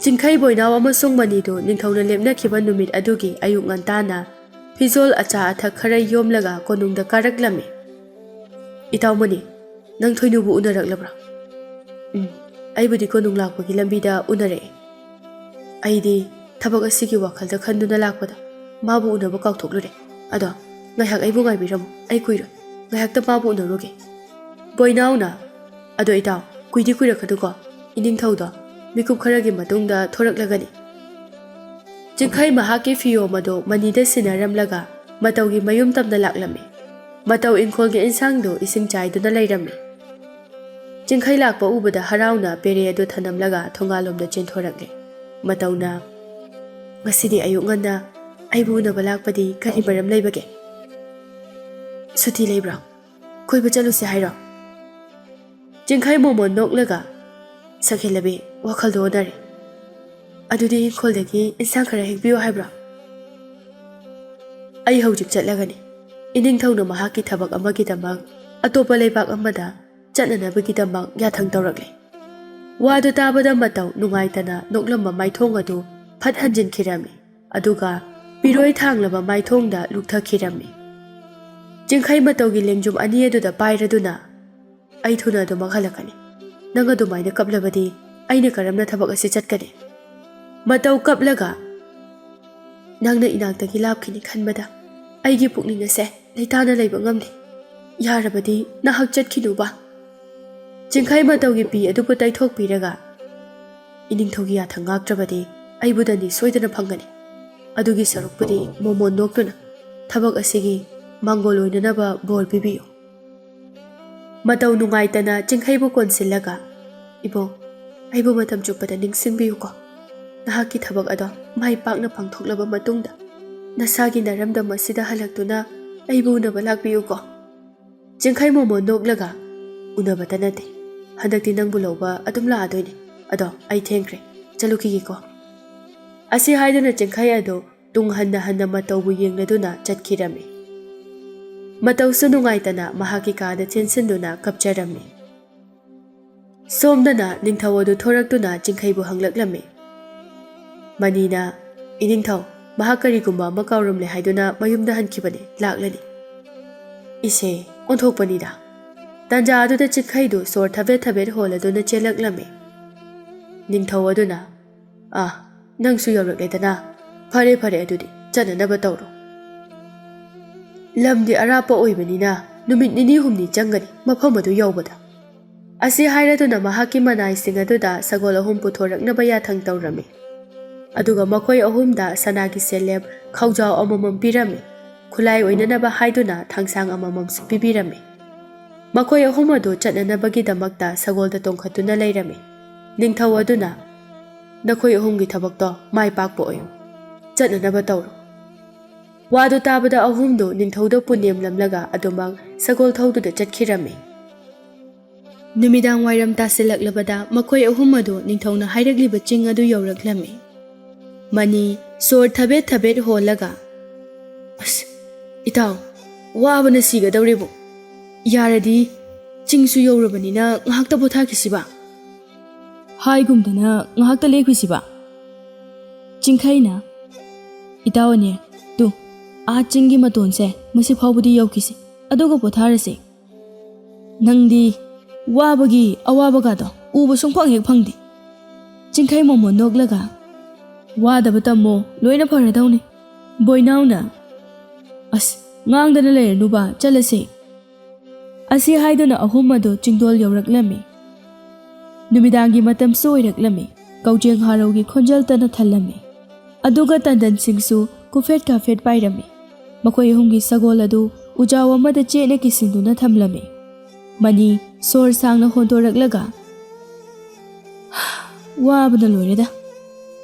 ꯆꯤꯡꯈꯩ ꯕꯣꯏꯅꯥꯎ ꯑꯃꯁꯨꯡ ꯃꯅꯤꯗꯨ ꯅꯤꯡꯊꯧꯅ ꯂꯦꯞꯅꯈꯤꯕ ꯅꯨꯃꯤꯠ ꯑꯗꯨꯒꯤ ꯑꯌꯨꯛ ꯉꯟꯇꯥꯅ ꯐꯤꯖꯣꯜ ꯑꯆꯥ ꯑꯊꯛ ꯈꯔ ꯌꯣꯝꯂꯒ ꯀꯣꯅꯨꯡꯗ ꯀꯥꯔꯛꯂꯝꯃꯤ꯫ "ꯏꯇꯥꯎ ꯃꯅꯤ, ꯅꯪ ꯊꯣꯏꯅꯨꯕꯨ ꯎꯅꯔꯛꯂꯕ꯭ꯔꯥ?" "ꯎꯝ, ꯑꯩꯕꯨꯗꯤ ꯀꯣꯅꯨꯡ ꯂꯥꯛꯄꯒꯤ ꯂꯝꯕꯤꯗ ꯎꯅꯔꯛꯑꯦ꯫ ꯑꯩꯗꯤ ꯊꯕꯛ ꯑꯁꯤꯒꯤ ꯋꯥꯈꯜꯗ ꯈꯟꯗꯨꯅ ꯂꯥꯛꯄꯗ ꯃꯥꯕꯨ ꯎꯅꯕ ꯀꯥꯎꯊꯣꯛꯂꯨꯔꯦ꯫ ꯑꯗꯣ ꯉꯥꯏꯍꯥꯛ ꯑꯩꯕꯨ ꯉꯥꯏꯕꯤꯔꯝꯃꯨ, ꯑꯩ ꯀꯨꯏꯔꯣꯏ꯫ ꯉꯥꯏꯍꯥꯛꯇ ꯃꯥꯕꯨ ꯎꯅꯔꯨꯒꯦ꯫" ꯕꯣꯏꯅꯥꯎꯅ, "ꯑꯗꯣ ꯏꯇꯥꯎ, ꯀꯨꯏꯗꯤ ꯀꯨꯏꯔꯛꯀꯅꯨꯀꯣ, ꯏꯅꯤꯡꯊꯧꯗꯣ ꯃꯤꯀꯨꯞ ꯈꯔꯒꯤ ꯃꯇꯨꯡꯗ ꯊꯣꯔꯛꯂꯒꯅꯤ꯫" ꯆꯤꯡꯈꯩ ꯃꯍꯥꯛꯀꯤ ꯐꯤꯌꯣꯝ ꯑꯗꯨ ꯃꯅꯤꯗ ꯁꯤꯟꯅꯔꯝꯂꯒ ꯃꯇꯧꯒꯤ ꯃꯌꯨꯝ ꯇꯝꯅ ꯂꯥꯛꯂꯝꯃꯤ꯫ ꯃꯇꯧ ꯏꯪꯈꯣꯜꯒꯤ ꯏꯟꯁꯥꯡꯗꯨ ꯏꯁꯤꯡ ꯆꯥꯏꯗꯨꯅ ꯂꯩꯔꯝꯃꯤ꯫ ꯆꯤꯡꯈꯩ ꯂꯥꯛꯄ ꯎꯕꯗ ꯍꯔꯥꯎꯅ ꯄꯦꯔꯦ ꯑꯗꯨ ꯊꯅꯝꯂꯒ ꯊꯣꯡꯒꯥꯜꯂꯣꯝꯗ ꯆꯦꯟꯊꯣꯔꯛꯂꯦ꯫ ꯃꯇꯧꯅ, "ꯉꯁꯤꯗꯤ ꯑꯌꯨꯛ ꯉꯟꯅ ꯑꯩꯕꯨ ꯎꯅꯕ ꯂꯥꯛꯄꯗꯤ ꯀꯔꯤ ꯃꯔꯝ ꯂꯩꯕꯒꯦ? ꯁꯨꯇꯤ ꯂꯩꯕ꯭ꯔꯣ? ꯀꯣꯏꯕ ꯆꯠꯂꯨꯁꯦ ꯍꯥꯏꯔꯣ?" ꯆꯤꯡꯈꯩ ꯃꯣꯃꯣꯟ ꯅꯣꯛꯂꯒ, "ꯁꯛꯍꯦꯜꯂꯕꯤ, ꯋꯥꯈꯜꯗꯣ ꯑꯣꯟꯅꯔꯦ꯫ ꯑꯗꯨꯗꯤ ꯏꯪꯈꯣꯜꯗꯒꯤ ꯏꯟꯁꯥꯡ ꯈꯔ ꯍꯦꯛꯄꯤꯌꯨ ꯍꯥꯏꯕ꯭ꯔꯣ?" "ꯑꯩ ꯍꯧꯖꯤꯛ ꯆꯠꯂꯒꯅꯤ꯫" ꯏꯅꯤꯡꯊꯧꯅ ꯃꯍꯥꯛꯀꯤ ꯊꯕꯛ ꯑꯃꯒꯤꯗꯃꯛ ꯑꯇꯣꯞꯄ ꯂꯩꯕꯥꯛ ꯑꯃꯗ ꯆꯠꯅꯅꯕꯒꯤꯗꯃꯛ ꯌꯥꯊꯪ ꯇꯧꯔꯛꯂꯦ꯫ ꯋꯥꯗꯨ ꯇꯥꯕꯗ ꯃꯇꯧ ꯅꯨꯡꯉꯥꯏꯇꯅ ꯅꯣꯛꯂꯝꯕ ꯃꯥꯏꯊꯣꯡ ꯑꯗꯨ ꯐꯠ ꯍꯟꯖꯤꯟꯈꯤꯔꯝꯃꯤ, ꯑꯗꯨꯒ ꯄꯤꯔꯣꯏ ꯊꯥꯡꯂꯕ ꯃꯥꯏꯊꯣꯡꯗ ꯂꯨꯞꯊꯈꯤꯔꯝꯃꯤ꯫ ꯆꯤꯡꯈꯩ ꯃꯇꯧꯒꯤ ꯂꯦꯡꯖꯨꯝ ꯑꯅꯤ ꯑꯗꯨꯗ ꯄꯥꯏꯔꯗꯨꯅ, "ꯑꯩ ꯊꯨꯅ ꯑꯗꯨꯃꯛ ꯍꯜꯂꯛꯀꯅꯤ꯫ ꯅꯪ ꯑꯗꯨꯃꯥꯏꯅ ꯀꯞꯂꯕꯗꯤ ꯑꯩꯅ ꯀꯔꯝꯅ ꯊꯕꯛ ꯑꯁꯤ ꯆꯠꯀꯅꯤ?" ꯃꯇꯧ ꯀꯞꯂꯒ, "ꯅꯪꯅ ꯏꯅꯥꯛꯇꯒꯤ ꯂꯥꯞꯈꯤꯅꯤ ꯈꯟꯕꯗ ꯑꯩꯒꯤ ꯄꯨꯛꯅꯤꯡ ꯑꯁꯦ ꯂꯩꯇꯥꯅ ꯂꯩꯕ ꯉꯝꯗꯦ꯫ ꯌꯥꯔꯕꯗꯤ ꯅꯍꯥꯛ ꯆꯠꯈꯤꯅꯨꯕ꯫" ꯆꯤꯡꯈꯩ ꯃꯇꯧꯒꯤ ꯄꯤ ꯑꯗꯨꯕꯨ ꯇꯩꯊꯣꯛꯄꯤꯔꯒ, "ꯏꯅꯤꯡꯊꯧꯒꯤ ꯌꯥꯊꯪ ꯉꯥꯛꯇ꯭ꯔꯕꯗꯤ ꯑꯩꯕꯨ ꯗꯟꯗꯤ ꯁꯣꯏꯗꯅ ꯐꯪꯒꯅꯤ꯫ ꯑꯗꯨꯒꯤ ꯁꯔꯨꯛꯄꯨꯗꯤ ꯃꯣꯃꯣꯟ ꯅꯣꯛꯇꯨꯅ ꯊꯕꯛ ꯑꯁꯤꯒꯤ ꯃꯥꯡꯒꯣꯜ ꯑꯣꯏꯅꯅꯕ ꯕꯣꯔ ꯄꯤꯕꯤꯌꯨ꯫" ꯃꯇꯧ ꯅꯨꯡꯉꯥꯏꯇꯅ ꯆꯤꯡꯈꯩꯕꯨ ꯀꯣꯟꯁꯤꯜꯂꯒ, "ꯏꯕꯣ, ꯑꯩꯕꯨ ꯃꯇꯝ ꯆꯨꯞꯄꯗ ꯅꯤꯡꯁꯤꯡꯕꯤꯌꯨꯀꯣ꯫ ꯅꯍꯥꯛꯀꯤ ꯊꯕꯛ ꯑꯗꯣ ꯃꯥꯏ ꯄꯥꯛꯅ ꯄꯥꯡꯊꯣꯛꯂꯕ ꯃꯇꯨꯡꯗ ꯅꯁꯥꯒꯤ ꯅꯔꯝꯗꯝ ꯑꯁꯤꯗ ꯍꯜꯂꯛꯇꯨꯅ ꯑꯩꯕꯨ ꯎꯅꯕ ꯂꯥꯛꯄꯤꯌꯨꯀꯣ꯫" ꯆꯤꯡꯈꯩ ꯃꯣꯃꯣꯟ ꯅꯣꯛꯂꯒ, "ꯎꯅꯕꯇ ꯅꯠꯇꯦ, ꯍꯟꯗꯛꯇꯤ ꯅꯪꯕꯨ ꯂꯧꯕ ꯑꯗꯨꯝ ꯂꯥꯛꯑꯗꯣꯏꯅꯦ꯫ ꯑꯗꯣ ꯑꯩ ꯊꯦꯡꯈ꯭ꯔꯦ, ꯆꯠꯂꯨꯈꯤꯒꯦꯀꯣ꯫" ꯑꯁꯤ ꯍꯥꯏꯗꯨꯅ ꯆꯤꯡꯈꯩ ꯑꯗꯨ ꯇꯨꯡ ꯍꯟꯅ ꯍꯟꯅ ꯃꯇꯧꯕꯨ ꯌꯦꯡꯂꯗꯨꯅ ꯆꯠꯈꯤꯔꯝꯃꯤ꯫ ꯃꯇꯧꯁꯨ ꯅꯨꯡꯉꯥꯏꯇꯅ ꯃꯍꯥꯛꯀꯤ ꯀꯥꯗ ꯆꯦꯟꯁꯤꯟꯗꯨꯅ ꯀꯞꯆꯔꯝꯃꯤ꯫ ꯁꯣꯝꯗꯅ ꯅꯤꯡꯊꯧ ꯑꯗꯨ ꯊꯣꯔꯛꯇꯨꯅ ꯆꯤꯡꯈꯩꯕꯨ ꯍꯪꯂꯛꯂꯝꯃꯤ꯫ ꯃꯅꯤꯅ, "ꯏꯅꯤꯡꯊꯧ, ꯃꯍꯥꯛ ꯀꯔꯤꯒꯨꯝꯕ ꯑꯃ ꯀꯥꯎꯔꯝꯂꯦ ꯍꯥꯏꯗꯨꯅ ꯃꯌꯨꯝꯗ ꯍꯟꯈꯤꯕꯅꯤ, ꯂꯥꯛꯂꯅꯤ꯫" ꯏꯁꯦ, ꯑꯣꯟꯊꯣꯛꯄꯅꯤꯗ꯫ ꯇꯥꯟꯖꯥ ꯑꯗꯨꯗ ꯆꯤꯡꯈꯩꯗꯨ ꯁꯣꯔ ꯊꯕꯦꯠ ꯊꯕꯦꯠ ꯍꯣꯜꯂꯗꯨꯅ ꯆꯦꯜꯂꯛꯂꯝꯃꯤ꯫ ꯅꯤꯡꯊꯧ ꯑꯗꯨꯅ, "ꯑꯥ, ꯅꯪꯁꯨ ꯌꯧꯔꯛꯂꯦꯗꯅ꯫ ꯐꯔꯦ, ꯐꯔꯦ, ꯑꯗꯨꯗꯤ ꯆꯠꯅꯅꯕ ꯇꯧꯔꯣ꯫ ꯂꯝꯗꯤ ꯑꯔꯥꯞꯄ ꯑꯣꯏꯕꯅꯤꯅ ꯅꯨꯃꯤꯠ ꯅꯤꯅꯤ ꯍꯨꯝꯅꯤ ꯆꯪꯒꯅꯤ ꯃꯐꯝ ꯑꯗꯨ ꯌꯧꯕꯗ꯫ ꯑꯁꯤ ꯍꯥꯏꯔꯗꯨꯅ ꯃꯍꯥꯛꯀꯤ ꯃꯅꯥꯏꯁꯤꯡ ꯑꯗꯨꯗ ꯁꯒꯣꯜ ꯑꯍꯨꯝ ꯄꯨꯊꯣꯔꯛꯅꯕ ꯌꯥꯊꯪ ꯇꯧꯔꯝꯃꯤ꯫ ꯑꯗꯨꯒ ꯃꯈꯣꯏ ꯑꯍꯨꯝꯗ ꯁꯅꯥꯒꯤ ꯁꯦꯜꯂꯦꯞ ꯈꯥꯎꯖꯥꯎ ꯑꯃꯃꯝ ꯄꯤꯔꯝꯃꯤ꯫ ꯈꯨꯠꯂꯥꯏ ꯑꯣꯏꯅꯅꯕ ꯍꯥꯏꯗꯨꯅ ꯊꯥꯡꯁꯥꯡ ꯑꯃꯃꯝꯁꯨ ꯄꯤꯕꯤꯔꯝꯃꯤ꯫ ꯃꯈꯣꯏ ꯑꯍꯨꯝ ꯑꯗꯨ ꯆꯠꯅꯅꯕꯒꯤꯗꯃꯛꯇ ꯁꯒꯣꯜꯗ ꯇꯣꯡꯈꯠꯇꯨꯅ ꯂꯩꯔꯝꯃꯤ꯫ ꯅꯤꯡꯊꯧ ꯑꯗꯨꯅ, "ꯅꯈꯣꯏ ꯑꯍꯨꯝꯒꯤ ꯊꯕꯛꯇꯣ ꯃꯥꯏ ꯄꯥꯛꯄ ꯑꯣꯏꯌꯨ꯫ ꯆꯠꯅꯅꯕ ꯇꯧꯔꯣ"꯫ ꯋꯥꯗꯨ ꯇꯥꯕꯗ ꯑꯍꯨꯝꯗꯨ ꯅꯤꯡꯊꯧꯗ ꯄꯨꯅꯦꯝꯂꯝꯂꯒ ꯑꯗꯨꯃꯛ ꯁꯒꯣꯜ ꯊꯧꯗꯨꯅ ꯆꯠꯈꯤꯔꯝꯃꯤ꯫ ꯅꯨꯃꯤꯗꯥꯡ ꯋꯥꯏꯔꯝ ꯇꯥꯁꯤꯜꯂꯛꯂꯕꯗ ꯃꯈꯣꯏ ꯑꯍꯨꯝ ꯑꯗꯨ ꯅꯤꯡꯊꯧꯅ ꯍꯥꯏꯔꯛꯂꯤꯕ ꯆꯤꯡ ꯑꯗꯨ ꯌꯧꯔꯛꯂꯝꯃꯤ꯫ ꯃꯅꯤ ꯁꯣꯔ ꯊꯕꯦꯠ ꯊꯕꯦꯠ ꯍꯣꯜꯂꯒ, "ꯑꯁ, ꯏꯇꯥꯎ, ꯋꯥꯕꯅ ꯁꯤꯒꯗꯧꯔꯦꯕꯨ꯫ ꯌꯥꯔꯗꯤ ꯆꯤꯡꯁꯨ ꯌꯧꯔꯕꯅꯤꯅ ꯉꯥꯏꯍꯥꯛꯇ ꯄꯣꯊꯥꯈꯤꯁꯤꯕ?" ꯍꯥꯏꯒꯨꯝꯗꯅ ꯉꯥꯏꯍꯥꯛꯇ ꯂꯦꯞꯈꯤꯁꯤꯕ? ꯆꯤꯡꯈꯩꯅ, "ꯏꯇꯥꯎ ꯑꯅꯤ, ꯇꯨ, ꯑꯥ ꯆꯤꯡꯒꯤ ꯃꯇꯣꯟꯁꯦ ꯃꯁꯤ ꯐꯥꯎꯕꯗꯤ ꯌꯧꯈꯤꯁꯤ, ꯑꯗꯨꯒ ꯄꯣꯊꯥꯔꯁꯤ꯫ ꯅꯪꯗꯤ ꯋꯥꯕꯒꯤ ꯑꯋꯥꯕꯒꯗꯣ ꯎꯕ ꯁꯨꯡꯐꯪ ꯍꯦꯛ ꯐꯪꯗꯦ"꯫ ꯆꯤꯡꯈꯩ ꯃꯣꯃꯣꯟ ꯅꯣꯛꯂꯒ, "ꯋꯥꯗꯕ ꯇꯝꯃꯣ, ꯂꯣꯏꯅ ꯐꯔꯗꯧꯅꯤ"꯫ ꯕꯣꯏꯅꯥꯎꯅ, "ꯑꯁ, ꯉꯥꯡꯗꯅ ꯂꯩꯔꯅꯨꯕ, ꯆꯠꯂꯁꯦ"꯫ ꯑꯁꯤ ꯍꯥꯏꯗꯨꯅ ꯑꯍꯨꯝ ꯑꯗꯨ ꯆꯤꯡꯗꯣꯜ ꯌꯧꯔꯛꯂꯝꯃꯤ꯫ ꯅꯨꯃꯤꯗꯥꯡꯒꯤ ꯃꯇꯝꯁꯨ ꯑꯣꯏꯔꯛꯂꯝꯃꯤ꯫ ꯀꯧꯖꯦꯡ ꯍꯥꯔꯧꯒꯤ ꯈꯣꯟꯖꯦꯜꯇꯅ ꯊꯜꯂꯝꯃꯤ꯫ ꯑꯗꯨꯒ ꯇꯟꯗꯟꯁꯤꯡꯁꯨ ꯀꯨꯐꯦꯠ ꯀꯥꯐꯦꯠ ꯄꯥꯏꯔꯝꯃꯤ꯫ ꯃꯈꯣꯏ ꯑꯍꯨꯝꯒꯤ ꯁꯒꯣꯜ ꯑꯗꯨ ꯎꯖꯥꯎ ꯑꯃꯗ ꯆꯦꯠꯅ ꯀꯤꯁꯤꯟꯗꯨꯅ ꯊꯝꯂꯝꯃꯤ꯫ ꯃꯅꯤ ꯁꯣꯔ ꯁꯥꯡꯅ ꯍꯣꯟꯗꯣꯔꯛꯂꯒ, "ꯋꯥꯕꯅ ꯂꯣꯏꯔꯦꯗ꯫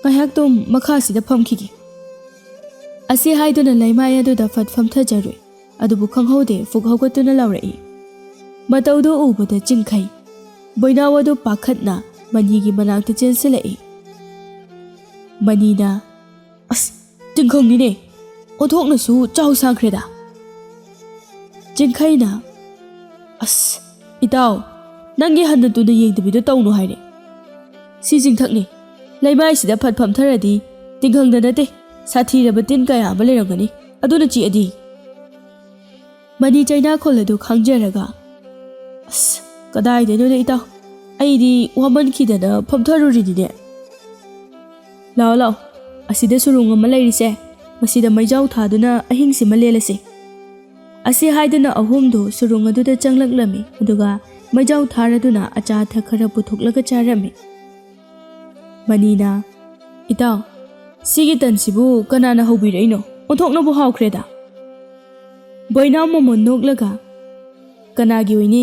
ꯉꯥꯏꯍꯥꯛꯇꯨꯝ ꯃꯈꯥꯁꯤꯗ ꯐꯝꯈꯤꯒꯦ"꯫ ꯑꯁꯤ ꯍꯥꯏꯗꯨꯅ ꯂꯩꯃꯥꯏ ꯑꯗꯨꯗ ꯐꯠ ꯐꯝꯊꯖꯔꯨꯏ꯫ ꯑꯗꯨꯕꯨ ꯈꯪꯍꯧꯗꯦ ꯐꯨꯛ ꯍꯧꯒꯠꯇꯨꯅ ꯂꯥꯎꯔꯛꯏ꯫ ꯃꯇꯧꯗꯨ ꯎꯕꯗ ꯆꯤꯡꯈꯩ, ꯕꯣꯏꯅꯥꯎ ꯑꯗꯨ ꯄꯥꯈꯠꯅ ꯃꯅꯤꯒꯤ ꯃꯅꯥꯛꯇ ꯆꯦꯟꯁꯤꯜꯂꯛꯏ꯫ ꯃꯅꯤꯅ, "ꯑꯁ, ꯇꯤꯡꯈꯪꯅꯤꯅꯦ, ꯑꯣꯟꯊꯣꯛꯅꯁꯨ ꯆꯥꯎ ꯁꯥꯈ꯭ꯔꯦꯗ"꯫ ꯆꯤꯡꯈꯩꯅ, "ꯑꯁ, ꯏꯇꯥꯎ, ꯅꯪꯒꯤ ꯍꯟꯅ ꯇꯨꯅ ꯌꯦꯡꯗꯕꯤꯗ ꯇꯧꯅꯨ ꯍꯥꯏꯔꯦ꯫ ꯁꯤ ꯆꯤꯡꯊꯛꯅꯤ꯫ ꯂꯩꯃꯥꯏꯁꯤꯗ ꯐꯠ ꯐꯝꯊꯔꯗꯤ ꯇꯤꯡꯈꯪꯗ ꯅꯠꯇꯦ, ꯁꯥꯊꯤꯔꯕ ꯇꯤꯟ ꯀꯌꯥ ꯑꯃ ꯂꯩꯔꯝꯒꯅꯤ꯫ ꯑꯗꯨꯅ ꯆꯤꯛꯑꯗꯤ"꯫ ꯃꯅꯤ ꯆꯩꯅꯥꯈꯣꯜ ꯑꯗꯨ ꯈꯥꯡꯖꯔꯒ, "ꯑꯁ, ꯀꯗꯥꯏꯗꯩꯅꯣꯗ ꯏꯇꯥꯎ, ꯑꯩꯗꯤ ꯋꯥꯃꯟꯈꯤꯗꯅ ꯐꯝꯊꯔꯨꯔꯤꯅꯤꯅꯦ"꯫ "ꯂꯥꯛꯑꯣ, ꯂꯥꯛꯑꯣ, ꯑꯁꯤꯗ ꯁꯨꯔꯨꯡ ꯑꯃ ꯂꯩꯔꯤꯁꯦ, ꯃꯁꯤꯗ ꯃꯩꯖꯥꯎ ꯊꯥꯗꯨꯅ ꯑꯍꯤꯡꯁꯤꯃ ꯂꯦꯜꯂꯁꯤ"꯫ ꯑꯁꯤ ꯍꯥꯏꯗꯨꯅ ꯑꯍꯨꯝꯗꯨ ꯁꯨꯔꯨꯡ ꯑꯗꯨꯗ ꯆꯪꯂꯛꯂꯝꯃꯤ, ꯑꯗꯨꯒ ꯃꯩꯖꯥꯎ ꯊꯥꯔꯗꯨꯅ ꯑꯆꯥ ꯑꯊꯛ ꯈꯔ ꯄꯨꯊꯣꯛꯂꯒ ꯆꯥꯔꯝꯃꯤ꯫ ꯃꯅꯤꯅ, "ꯏꯇꯥꯎ, ꯁꯤꯒꯤ ꯇꯟꯁꯤꯕꯨ ꯀꯅꯥꯅ ꯍꯧꯕꯤꯔꯛꯏꯅꯣ? ꯑꯣꯟꯊꯣꯛꯅꯕꯨ ꯍꯥꯎꯈ꯭ꯔꯦꯗ!" ꯕꯣꯏꯅꯥꯎ ꯃꯃꯣꯟ ꯅꯣꯛꯂꯒ, "ꯀꯅꯥꯒꯤ ꯑꯣꯏꯅꯤ?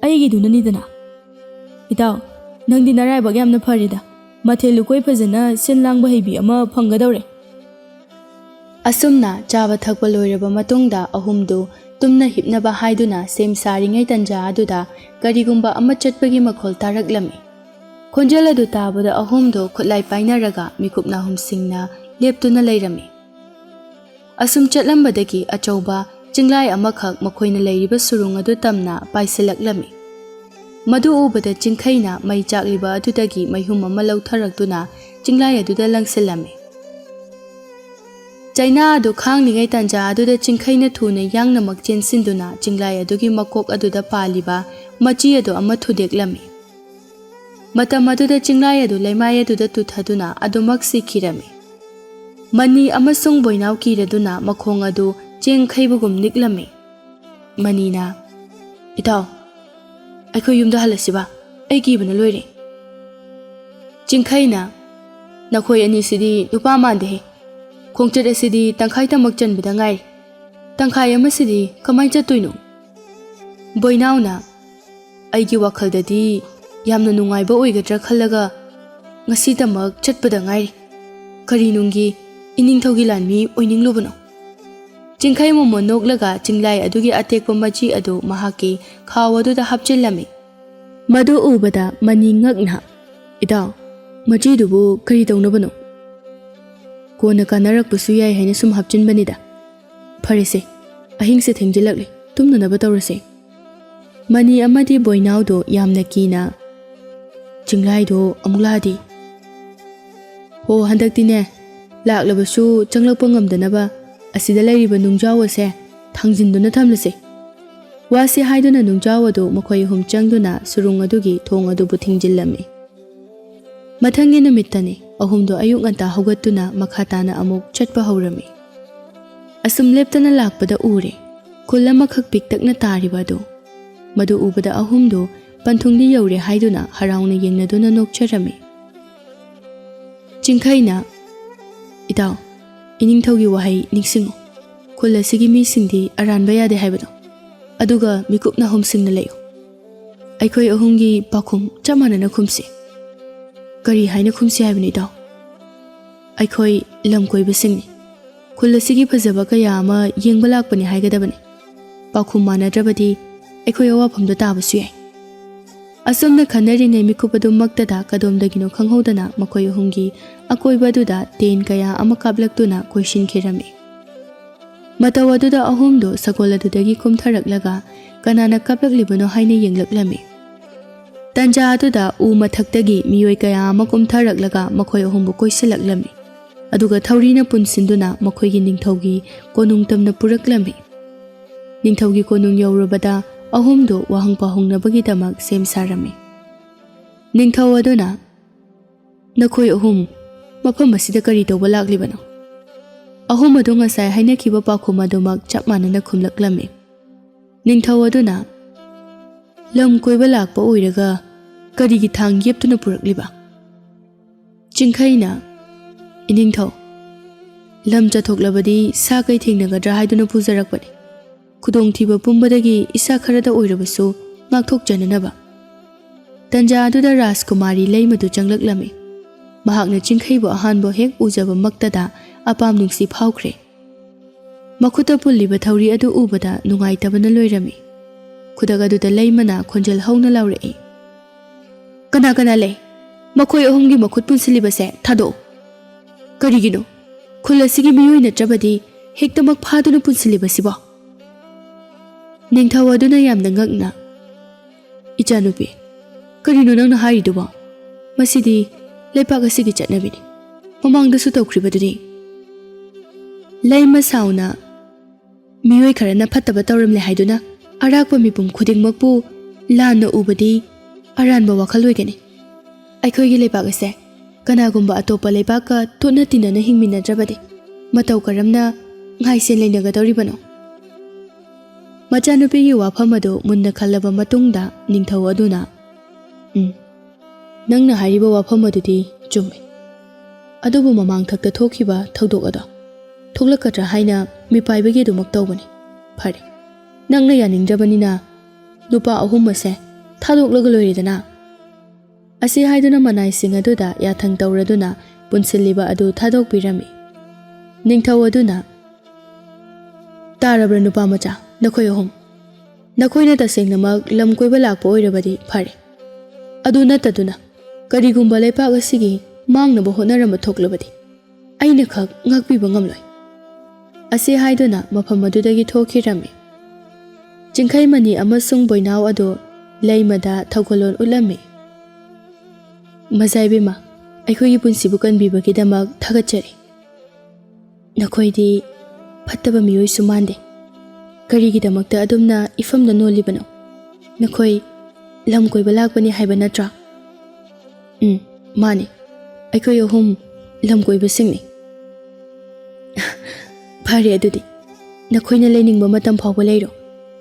ꯑꯩꯒꯤꯗꯨꯅꯅꯤꯗꯅ꯫ ꯏꯇꯥꯎ, ꯅꯪꯗꯤ ꯅꯔꯥꯏꯕꯛ ꯌꯥꯝꯅ ꯐꯔꯦꯗ꯫ ꯃꯊꯦꯜ ꯂꯨꯀꯣꯏ ꯐꯖꯅ ꯁꯤꯟ ꯂꯥꯡꯕ ꯍꯩꯕꯤ ꯑꯃ ꯐꯪꯒꯗꯧꯔꯦ꯫" ꯑꯁꯨꯝꯅ ꯆꯥꯕ ꯊꯛꯄ ꯂꯣꯏꯔꯕ ꯃꯇꯨꯡꯗ ꯑꯍꯨꯝꯗꯨ ꯇꯨꯝꯅ ꯍꯤꯞꯅꯕ ꯍꯥꯏꯗꯨꯅ ꯁꯦꯝ ꯁꯥꯔꯤꯉꯩ ꯇꯟꯖꯥ ꯑꯗꯨꯗ ꯀꯔꯤꯒꯨꯝꯕ ꯑꯃ ꯆꯠꯄꯒꯤ ꯃꯈꯣꯜ ꯇꯥꯔꯛꯂꯝꯃꯤ꯫ ꯈꯣꯟꯖꯦꯜ ꯑꯗꯨ ꯇꯥꯕꯗ ꯑꯍꯨꯝꯗꯨ ꯈꯨꯠꯂꯥꯏ ꯄꯥꯏꯅꯔꯒ ꯃꯤꯀꯨꯞ ꯅꯥꯍꯨꯝꯁꯤꯡꯅ ꯂꯦꯞꯇꯨꯅ ꯂꯩꯔꯝꯃꯤ꯫ ꯑꯁꯨꯝ ꯆꯠꯂꯝꯕꯗꯒꯤ ꯑꯆꯧꯕ ꯆꯤꯡꯂꯥꯏ ꯑꯃꯈꯛ ꯃꯈꯣꯏꯅ ꯂꯩꯔꯤꯕ ꯁꯨꯔꯨꯡ ꯑꯗꯨ ꯇꯝꯅ ꯄꯥꯏꯁꯤꯜꯂꯛꯂꯝꯃꯤ꯫ ꯃꯗꯨ ꯎꯕꯗ ꯆꯤꯡꯈꯩꯅ ꯃꯩ ꯆꯥꯛꯂꯤꯕ ꯑꯗꯨꯗꯒꯤ ꯃꯩꯍꯨꯝ ꯑꯃ ꯂꯧꯊꯔꯛꯇꯨꯅ ꯆꯤꯡꯂꯥꯏ ꯑꯗꯨꯗ ꯂꯪꯁꯤꯜꯂꯝꯃꯤ꯫ ꯆꯩꯅꯥ ꯑꯗꯨ ꯈꯥꯡꯂꯤꯉꯩ ꯇꯥꯟꯖꯥ ꯑꯗꯨꯗ ꯆꯤꯡꯈꯩꯅ ꯊꯨꯅ ꯌꯥꯡꯅꯃꯛ ꯆꯦꯟꯁꯤꯟꯗꯨꯅ ꯆꯤꯡꯂꯥꯏ ꯑꯗꯨꯒꯤ ꯃꯀꯣꯛ ꯑꯗꯨꯗ ꯄꯥꯜꯂꯤꯕ ꯃꯆꯤ ꯑꯗꯨ ꯑꯃ ꯊꯨꯗꯦꯛꯂꯝꯃꯤ꯫ ꯃꯇꯝ ꯑꯗꯨꯗ ꯆꯤꯡꯂꯥꯏ ꯑꯗꯨ ꯂꯩꯃꯥꯏ ꯑꯗꯨꯗ ꯇꯨꯊꯗꯨꯅ ꯑꯗꯨꯃꯛ ꯁꯤꯈꯤꯔꯝꯃꯤ꯫ ꯃꯅꯤ ꯑꯃꯁꯨꯡ ꯕꯣꯏꯅꯥꯎ ꯀꯤꯔꯗꯨꯅ ꯃꯈꯣꯡ ꯑꯗꯨ ꯆꯦꯡ ꯈꯩꯕꯒꯨꯝ ꯅꯤꯛꯂꯝꯃꯤ꯫ ꯃꯅꯤꯅ, "ꯏꯇꯥꯎ, ꯑꯩꯈꯣꯏ ꯌꯨꯝꯗ ꯍꯜꯂꯁꯤꯕ, ꯑꯩ ꯀꯤꯕꯅ ꯂꯣꯏꯔꯦ꯫" ꯆꯤꯡꯈꯩꯅ, "ꯅꯈꯣꯏ ꯑꯅꯤꯁꯤꯗꯤ ꯅꯨꯄꯥ ꯃꯥꯟꯗꯦꯍꯦ꯫ ꯈꯣꯡꯆꯠ ꯑꯁꯤꯗꯤ ꯇꯪꯈꯥꯏ ꯇꯃꯛ ꯆꯟꯕꯗ ꯉꯥꯏꯔꯤ꯫ ꯇꯪꯈꯥꯏ ꯑꯃꯁꯤꯗꯤ ꯀꯃꯥꯏ ꯆꯠꯇꯣꯏꯅꯣ?" ꯕꯣꯏꯅꯥꯎꯅ, "ꯑꯩꯒꯤ ꯋꯥꯈꯜꯗꯗꯤ ꯌꯥꯝꯅ ꯅꯨꯡꯉꯥꯏꯕ ꯑꯣꯏꯒꯗ꯭ꯔꯥ ꯈꯜꯂꯒ ꯉꯁꯤꯗꯃꯛ ꯆꯠꯄꯗ ꯉꯥꯏꯔꯤ꯫ ꯀꯔꯤ ꯅꯨꯡꯒꯤ ꯏꯅꯤꯡꯊꯧꯒꯤ ꯂꯥꯟꯃꯤ ꯑꯣꯏꯅꯤꯡꯂꯨꯕꯅꯣ?" ꯆꯤꯡꯈꯩ ꯃꯣꯃꯣꯟ ꯅꯣꯛꯂꯒ ꯆꯤꯡꯂꯥꯏ ꯑꯗꯨꯒꯤ ꯑꯇꯦꯛꯄ ꯃꯆꯤ ꯑꯗꯨ ꯃꯍꯥꯛꯀꯤ ꯈꯥꯎ ꯑꯗꯨꯗ ꯍꯥꯞꯆꯤꯜꯂꯝꯃꯤ꯫ ꯃꯗꯨ ꯎꯕꯗ ꯃꯅꯤ ꯉꯛꯅ, "ꯏꯇꯥꯎ, ꯃꯆꯤꯗꯨꯕꯨ ꯀꯔꯤ ꯇꯧꯅꯕꯅꯣ?" "ꯀꯣꯟꯅ ꯀꯥꯟꯅꯔꯛꯄꯁꯨ ꯌꯥꯏ ꯍꯥꯏꯅ ꯁꯨꯝ ꯍꯥꯞꯆꯤꯟꯕꯅꯤꯗ꯫ ꯐꯔꯦꯁꯦ, ꯑꯍꯤꯡꯁꯦ ꯊꯦꯡꯖꯤꯜꯂꯛꯂꯦ, ꯇꯨꯝꯅꯅꯕ ꯇꯧꯔꯁꯦ꯫" ꯃꯅꯤ ꯑꯃꯗꯤ ꯕꯣꯏꯅꯥꯎꯗꯣ ꯌꯥꯝꯅ ꯀꯤꯅ, "ꯆꯤꯡꯂꯥꯏꯗꯣ ꯑꯃꯨꯛ ꯂꯥꯛꯑꯗꯤ?" "ꯍꯣ, ꯍꯟꯗꯛꯇꯤꯅꯦ, ꯂꯥꯛꯂꯕꯁꯨ ꯆꯪꯂꯛꯄ ꯉꯝꯗꯅꯕ ꯑꯁꯤꯗ ꯂꯩꯔꯤꯕ ꯅꯨꯡꯖꯥꯎ ꯑꯁꯦ ꯊꯥꯡꯖꯤꯟꯗꯨꯅ ꯊꯝꯂꯁꯦ꯫" ꯋꯥꯁꯤ ꯍꯥꯏꯗꯨꯅ ꯅꯨꯡꯖꯥꯎ ꯑꯗꯨ ꯃꯈꯣꯏ ꯑꯍꯨꯝ ꯆꯪꯗꯨꯅ ꯁꯨꯔꯨꯡ ꯑꯗꯨꯒꯤ ꯊꯣꯡ ꯑꯗꯨꯕꯨ ꯊꯤꯡꯖꯤꯜꯂꯝꯃꯤ꯫ ꯃꯊꯪꯒꯤ ꯅꯨꯃꯤꯠꯇꯅꯤ ꯑꯍꯨꯝꯗꯣ ꯑꯌꯨꯛ ꯉꯟꯇꯥ ꯍꯧꯒꯠꯇꯨꯅ ꯃꯈꯥ ꯇꯥꯅ ꯑꯃꯨꯛ ꯆꯠꯄ ꯍꯧꯔꯝꯃꯤ꯫ ꯑꯁꯨꯝ ꯂꯦꯞꯇꯅ ꯂꯥꯛꯄꯗ ꯎꯔꯦ꯫ ꯈꯨꯜ ꯑꯃꯈꯛ ꯄꯤꯛꯇꯛꯅ ꯇꯥꯔꯤꯕ ꯑꯗꯨ꯫ ꯃꯗꯨ ꯎꯕꯗ ꯑꯍꯨꯝꯗꯨ ꯄꯟꯊꯨꯡꯗꯤ ꯌꯧꯔꯦ ꯍꯥꯏꯗꯨꯅ ꯍꯔꯥꯎꯅ ꯌꯦꯡꯅꯗꯨꯅ ꯅꯣꯛꯆꯔꯝꯃꯤ꯫ ꯆꯤꯡꯈꯩꯅ, "ꯏꯇꯥꯎ, ꯏꯅꯤꯡꯊꯧꯒꯤ ꯋꯥꯍꯩ ꯅꯤꯡꯁꯤꯡꯉꯨ꯫ ꯈꯨꯜ ꯑꯁꯤꯒꯤ ꯃꯤꯁꯤꯡꯗꯤ ꯑꯔꯥꯟꯕ ꯌꯥꯗꯦ ꯍꯥꯏꯕꯗꯣ꯫ ꯑꯗꯨꯒ ꯃꯤꯀꯨꯞꯅ ꯍꯨꯝꯁꯤꯡꯅ ꯂꯩꯌꯨ꯫ ꯑꯩꯈꯣꯏ ꯑꯍꯨꯝꯒꯤ ꯄꯥꯎꯈꯨꯝ ꯆꯞ ꯃꯥꯟꯅꯅ ꯈꯨꯝꯁꯤ꯫" "ꯀꯔꯤ ꯍꯥꯏꯅ ꯈꯨꯝꯁꯤ ꯍꯥꯏꯕꯅꯣ, ꯏꯇꯥꯎ?" "ꯑꯩꯈꯣꯏ ꯂꯝ ꯀꯣꯏꯕꯁꯤꯡꯅꯤ꯫ ꯈꯨꯜ ꯑꯁꯤꯒꯤ ꯐꯖꯕ ꯀꯌꯥ ꯑꯃ ꯌꯦꯡꯕ ꯂꯥꯛꯄꯅꯤ ꯍꯥꯏꯒꯗꯕꯅꯤ꯫ ꯄꯥꯎꯈꯨꯝ ꯃꯥꯟꯅꯗ꯭ꯔꯕꯗꯤ ꯑꯩꯈꯣꯏ ꯑꯋꯥꯐꯝꯗ ꯇꯥꯕꯁꯨ ꯌꯥꯏ꯫" ꯑꯁꯨꯝꯅ ꯈꯟꯅꯔꯤꯉꯩ ꯃꯤꯀꯨꯞ ꯑꯗꯨꯃꯛꯇꯗ ꯀꯗꯣꯝꯗꯒꯤꯅꯣ ꯈꯪꯍꯧꯗꯅ ꯃꯈꯣꯏ ꯑꯍꯨꯝꯒꯤ ꯑꯀꯣꯏꯕ ꯑꯗꯨꯗ ꯇꯦꯟ ꯀꯌꯥ ꯑꯃ ꯀꯥꯞꯂꯛꯇꯨꯅ ꯀꯣꯏꯁꯤꯟꯈꯤꯔꯝꯃꯤ꯫ ꯃꯇꯧ ꯑꯗꯨꯗ ꯑꯍꯨꯝꯗꯨ ꯁꯒꯣꯜ ꯑꯗꯨꯗꯒꯤ ꯀꯨꯝꯊꯔꯛꯂꯒ ꯀꯅꯥꯅ ꯀꯥꯞꯂꯛꯂꯤꯕꯅꯣ ꯍꯥꯏꯅ ꯌꯦꯡꯂꯛꯂꯝꯃꯤ꯫ ꯇꯟꯖꯥ ꯑꯗꯨꯗ ꯎ ꯃꯊꯛꯇꯒꯤ ꯃꯤꯑꯣꯏ ꯀꯌꯥ ꯑꯃ ꯀꯨꯝꯊꯔꯛꯂꯒ ꯃꯈꯣꯏ ꯑꯍꯨꯝꯕꯨ ꯀꯣꯏꯁꯤꯜꯂꯛꯂꯝꯃꯤ꯫ ꯑꯗꯨꯒ ꯊꯧꯔꯤꯅ ꯄꯨꯟꯁꯤꯟꯗꯨꯅ ꯃꯈꯣꯏꯒꯤ ꯅꯤꯡꯊꯧꯒꯤ ꯀꯣꯅꯨꯡ ꯇꯝꯅ ꯄꯨꯔꯛꯂꯝꯃꯤ꯫ ꯅꯤꯡꯊꯧꯒꯤ ꯀꯣꯅꯨꯡ ꯌꯧꯔꯨꯕꯗ ꯑꯍꯨꯝꯗꯨ ꯋꯥꯍꯪ ꯄꯥꯎꯍꯪꯅꯕꯒꯤꯗꯃꯛ ꯁꯦꯝ ꯁꯥꯔꯝꯃꯤ꯫ ꯅꯤꯡꯊꯧ ꯑꯗꯨꯅ, "ꯅꯈꯣꯏ ꯑꯍꯨꯝ ꯃꯐꯝ ꯑꯁꯤꯗ ꯀꯔꯤ ꯇꯧꯕ ꯂꯥꯛꯂꯤꯕꯅꯣ?" ꯑꯍꯨꯝ ꯑꯗꯨ ꯉꯁꯥꯏ ꯍꯥꯏꯅꯈꯤꯕ ꯄꯥꯎꯈꯨꯝ ꯑꯗꯨꯃꯛ ꯆꯞ ꯃꯥꯟꯅꯅ ꯈꯨꯝꯂꯛꯂꯝꯃꯤ꯫ ꯅꯤꯡꯊꯧ ꯑꯗꯨꯅ, "ꯂꯝ ꯀꯣꯏꯕ ꯂꯥꯛꯄ ꯑꯣꯏꯔꯒ ꯀꯔꯤꯒꯤ ꯊꯥꯡ ꯌꯦꯞꯇꯨꯅ ꯄꯨꯔꯛꯂꯤꯕ?" ꯆꯤꯡꯈꯩꯅ, "ꯏꯅꯤꯡꯊꯧ, ꯂꯝ ꯆꯠꯊꯣꯛꯂꯕꯗꯤ ꯁꯥ ꯀꯩ ꯊꯦꯡꯅꯒꯗ꯭ꯔꯥ ꯍꯥꯏꯗꯨꯅ ꯄꯨꯖꯔꯛꯄꯅꯤ꯫ ꯈꯨꯗꯣꯡꯊꯤꯕ ꯄꯨꯝꯕꯗꯒꯤ ꯏꯁꯥ ꯈꯔꯗ ꯑꯣꯏꯔꯕꯁꯨ ꯉꯥꯛꯊꯣꯛꯆꯅꯅꯕ꯫" ꯇꯟꯖꯥ ꯑꯗꯨꯗ ꯔꯥꯖꯀꯨꯃꯥꯔꯤ ꯂꯩꯃꯗꯨ ꯆꯪꯂꯛꯂꯝꯃꯤ꯫ ꯃꯍꯥꯛꯅ ꯆꯤꯡꯈꯩꯕꯨ ꯑꯍꯥꯟꯕ ꯍꯦꯛ ꯎꯖꯕꯃꯛꯇꯗ ꯑꯄꯥꯝ ꯅꯨꯡꯁꯤ ꯐꯥꯎꯈ꯭ꯔꯦ꯫ ꯃꯈꯨꯠꯇ ꯄꯨꯜꯂꯤꯕ ꯊꯧꯔꯤ ꯑꯗꯨ ꯎꯕꯗ ꯅꯨꯡꯉꯥꯏꯇꯕꯅ ꯂꯣꯏꯔꯝꯃꯤ꯫ ꯈꯨꯗꯛ ꯑꯗꯨꯗ ꯂꯩꯃꯅ ꯈꯣꯟꯖꯦꯜ ꯍꯧꯅ ꯂꯥꯎꯔꯛꯏ, "ꯀꯅꯥ ꯀꯅꯥ ꯂꯩ? ꯃꯈꯣꯏ ꯑꯍꯨꯝꯒꯤ ꯃꯈꯨꯠ ꯄꯨꯟꯁꯤꯜꯂꯤꯕꯁꯦ ꯊꯥꯗꯣꯛꯎ꯫ ꯀꯔꯤꯒꯤꯅꯣ? ꯈꯨꯜ ꯑꯁꯤꯒꯤ ꯃꯤꯑꯣꯏ ꯅꯠꯇ꯭ꯔꯕꯗꯤ ꯍꯦꯛꯇꯃꯛ ꯐꯥꯗꯨꯅ ꯄꯨꯟꯁꯤꯜꯂꯤꯕꯁꯤꯕꯣ?" ꯅꯤꯡꯊꯧ ꯑꯗꯨꯅ ꯌꯥꯝꯅ ꯉꯛꯅ, "ꯏꯆꯥꯅꯨꯄꯤ, ꯀꯔꯤꯅꯣ ꯅꯪꯅ ꯍꯥꯏꯔꯤꯗꯨꯕꯣ? ꯃꯁꯤꯗꯤ ꯂꯩꯄꯥꯛ ꯑꯁꯤꯒꯤ ꯆꯠꯅꯕꯤꯅꯤ꯫ ꯃꯃꯥꯡꯗꯁꯨ ꯇꯧꯈ꯭ꯔꯤꯕꯗꯨꯗꯤ꯫" ꯂꯩꯃ ꯁꯥꯎꯅ, "ꯃꯤꯑꯣꯏ ꯈꯔꯅ ꯐꯠꯇꯕ ꯇꯧꯔꯝꯂꯦ ꯍꯥꯏꯗꯨꯅ ꯑꯔꯥꯛꯄ ꯃꯤꯄꯨꯝ ꯈꯨꯗꯤꯡꯃꯛꯄꯨ ꯂꯥꯟꯅ ꯎꯕꯗꯤ ꯑꯔꯥꯟꯕ ꯋꯥꯈꯜ ꯑꯣꯏꯒꯅꯤ꯫ ꯑꯩꯈꯣꯏꯒꯤ ꯂꯩꯕꯥꯛ ꯑꯁꯦ ꯀꯅꯥꯒꯨꯝꯕ ꯑꯇꯣꯞꯄ ꯂꯩꯕꯥꯛꯀ ꯇꯣꯠꯅ ꯇꯤꯟꯅꯅ ꯍꯤꯡꯃꯤꯟꯅꯗ꯭ꯔꯕꯗꯤ ꯃꯇꯧ ꯀꯔꯝꯅ ꯉꯥꯏꯁꯦꯟ ꯂꯩꯅꯒꯗꯧꯔꯤꯕꯅꯣ?" ꯃꯆꯥꯅꯨꯄꯤꯒꯤ ꯋꯥꯐꯝ ꯑꯗꯨ ꯃꯨꯟꯅ ꯈꯜꯂꯕ ꯃꯇꯨꯡꯗ ꯅꯤꯡꯊꯧ ꯑꯗꯨꯅ, "ꯎꯝ, ꯅꯪꯅ ꯍꯥꯏꯔꯤꯕ ꯋꯥꯐꯝ ꯑꯗꯨꯗꯤ ꯆꯨꯝꯃꯤ꯫ ꯑꯗꯨꯕꯨ ꯃꯃꯥꯡꯊꯛꯇ ꯊꯣꯛꯈꯤꯕ ꯊꯧꯗꯣꯛ ꯑꯗꯣ ꯊꯣꯛꯂꯛꯀꯗ꯭ꯔꯥ ꯍꯥꯏꯅ ꯃꯤꯄꯥꯏꯕꯒꯤ ꯑꯗꯨꯃꯛ ꯇꯧꯕꯅꯤ꯫ ꯐꯔꯦ, ꯅꯪꯅ ꯌꯥꯅꯤꯡꯗ꯭ꯔꯕꯅꯤꯅ ꯅꯨꯄꯥ ꯑꯍꯨꯝ ꯑꯁꯦ ꯊꯥꯗꯣꯛꯂꯒ ꯂꯣꯏꯔꯦꯗꯅ꯫" ꯑꯁꯤ ꯍꯥꯏꯗꯨꯅ ꯃꯅꯥꯏꯁꯤꯡ ꯑꯗꯨꯗ ꯌꯥꯊꯪ ꯇꯧꯔꯗꯨꯅ ꯄꯨꯟꯁꯤꯜꯂꯤꯕ ꯑꯗꯨ ꯊꯥꯗꯣꯛꯄꯤꯔꯝꯃꯤ꯫ ꯅꯤꯡꯊꯧ ꯑꯗꯨꯅ, "ꯇꯥꯔꯕ꯭ꯔꯥ ꯅꯨꯄꯥ ꯃꯆꯥ, ꯅꯈꯣꯏ ꯑꯍꯨꯝ? ꯅꯈꯣꯏꯅ ꯇꯁꯦꯡꯅꯃꯛ ꯂꯝ ꯀꯣꯏꯕ ꯂꯥꯛꯄ ꯑꯣꯏꯔꯕꯗꯤ ꯐꯔꯦ꯫ ꯑꯗꯨ ꯅꯠꯇꯗꯨꯅ ꯀꯔꯤꯒꯨꯝꯕ ꯂꯩꯄꯥꯛ ꯑꯁꯤꯒꯤ ꯃꯥꯡꯅꯕ ꯍꯣꯠꯅꯔꯝꯕ ꯊꯣꯛꯂꯕꯗꯤ ꯑꯩꯅ ꯈꯛ ꯉꯥꯛꯄꯤꯕ ꯉꯝꯂꯣꯏ꯫" ꯑꯁꯤ ꯍꯥꯏꯗꯨꯅ ꯃꯐꯝ ꯑꯗꯨꯗꯒꯤ ꯊꯣꯛꯈꯤꯔꯝꯃꯤ꯫ ꯆꯤꯡꯈꯩ ꯃꯅꯤ ꯑꯃꯁꯨꯡ ꯕꯣꯏꯅꯥꯎ ꯑꯗꯨ ꯂꯩꯃꯗ ꯊꯧꯒꯜꯂꯣꯟ ꯎꯠꯂꯝꯃꯤ꯫ "ꯃꯖꯥ ꯏꯕꯦꯝꯃ, ꯑꯩꯈꯣꯏꯒꯤ ꯄꯨꯟꯁꯤꯕꯨ ꯀꯟꯕꯤꯕꯒꯤꯗꯃꯛ ꯊꯥꯒꯠꯆꯔꯤ꯫ ꯅꯈꯣꯏꯗꯤ ꯐꯠꯇꯕ ꯃꯤꯑꯣꯏꯁꯨ ꯃꯥꯟꯗꯦ꯫ ꯀꯔꯤꯒꯤꯗꯃꯛꯇ ꯑꯗꯨꯝꯅ ꯏꯐꯝꯗ ꯅꯣꯜꯂꯤꯕꯅꯣ? ꯅꯈꯣꯏ ꯂꯝ ꯀꯣꯏꯕ ꯂꯥꯛꯄꯅꯤ ꯍꯥꯏꯕ ꯅꯠꯇ꯭ꯔꯥ?" "ꯎꯝ, ꯃꯥꯅꯤ꯫ ꯑꯩꯈꯣꯏ ꯑꯍꯨꯝ ꯂꯝ ꯀꯣꯏꯕꯁꯤꯡꯅꯤ꯫" "ꯐꯔꯦ ꯑꯗꯨꯗꯤ, ꯅꯈꯣꯏꯅ ꯂꯩꯅꯤꯡꯕ ꯃꯇꯝ ꯐꯥꯎꯕ ꯂꯩꯔꯣ꯫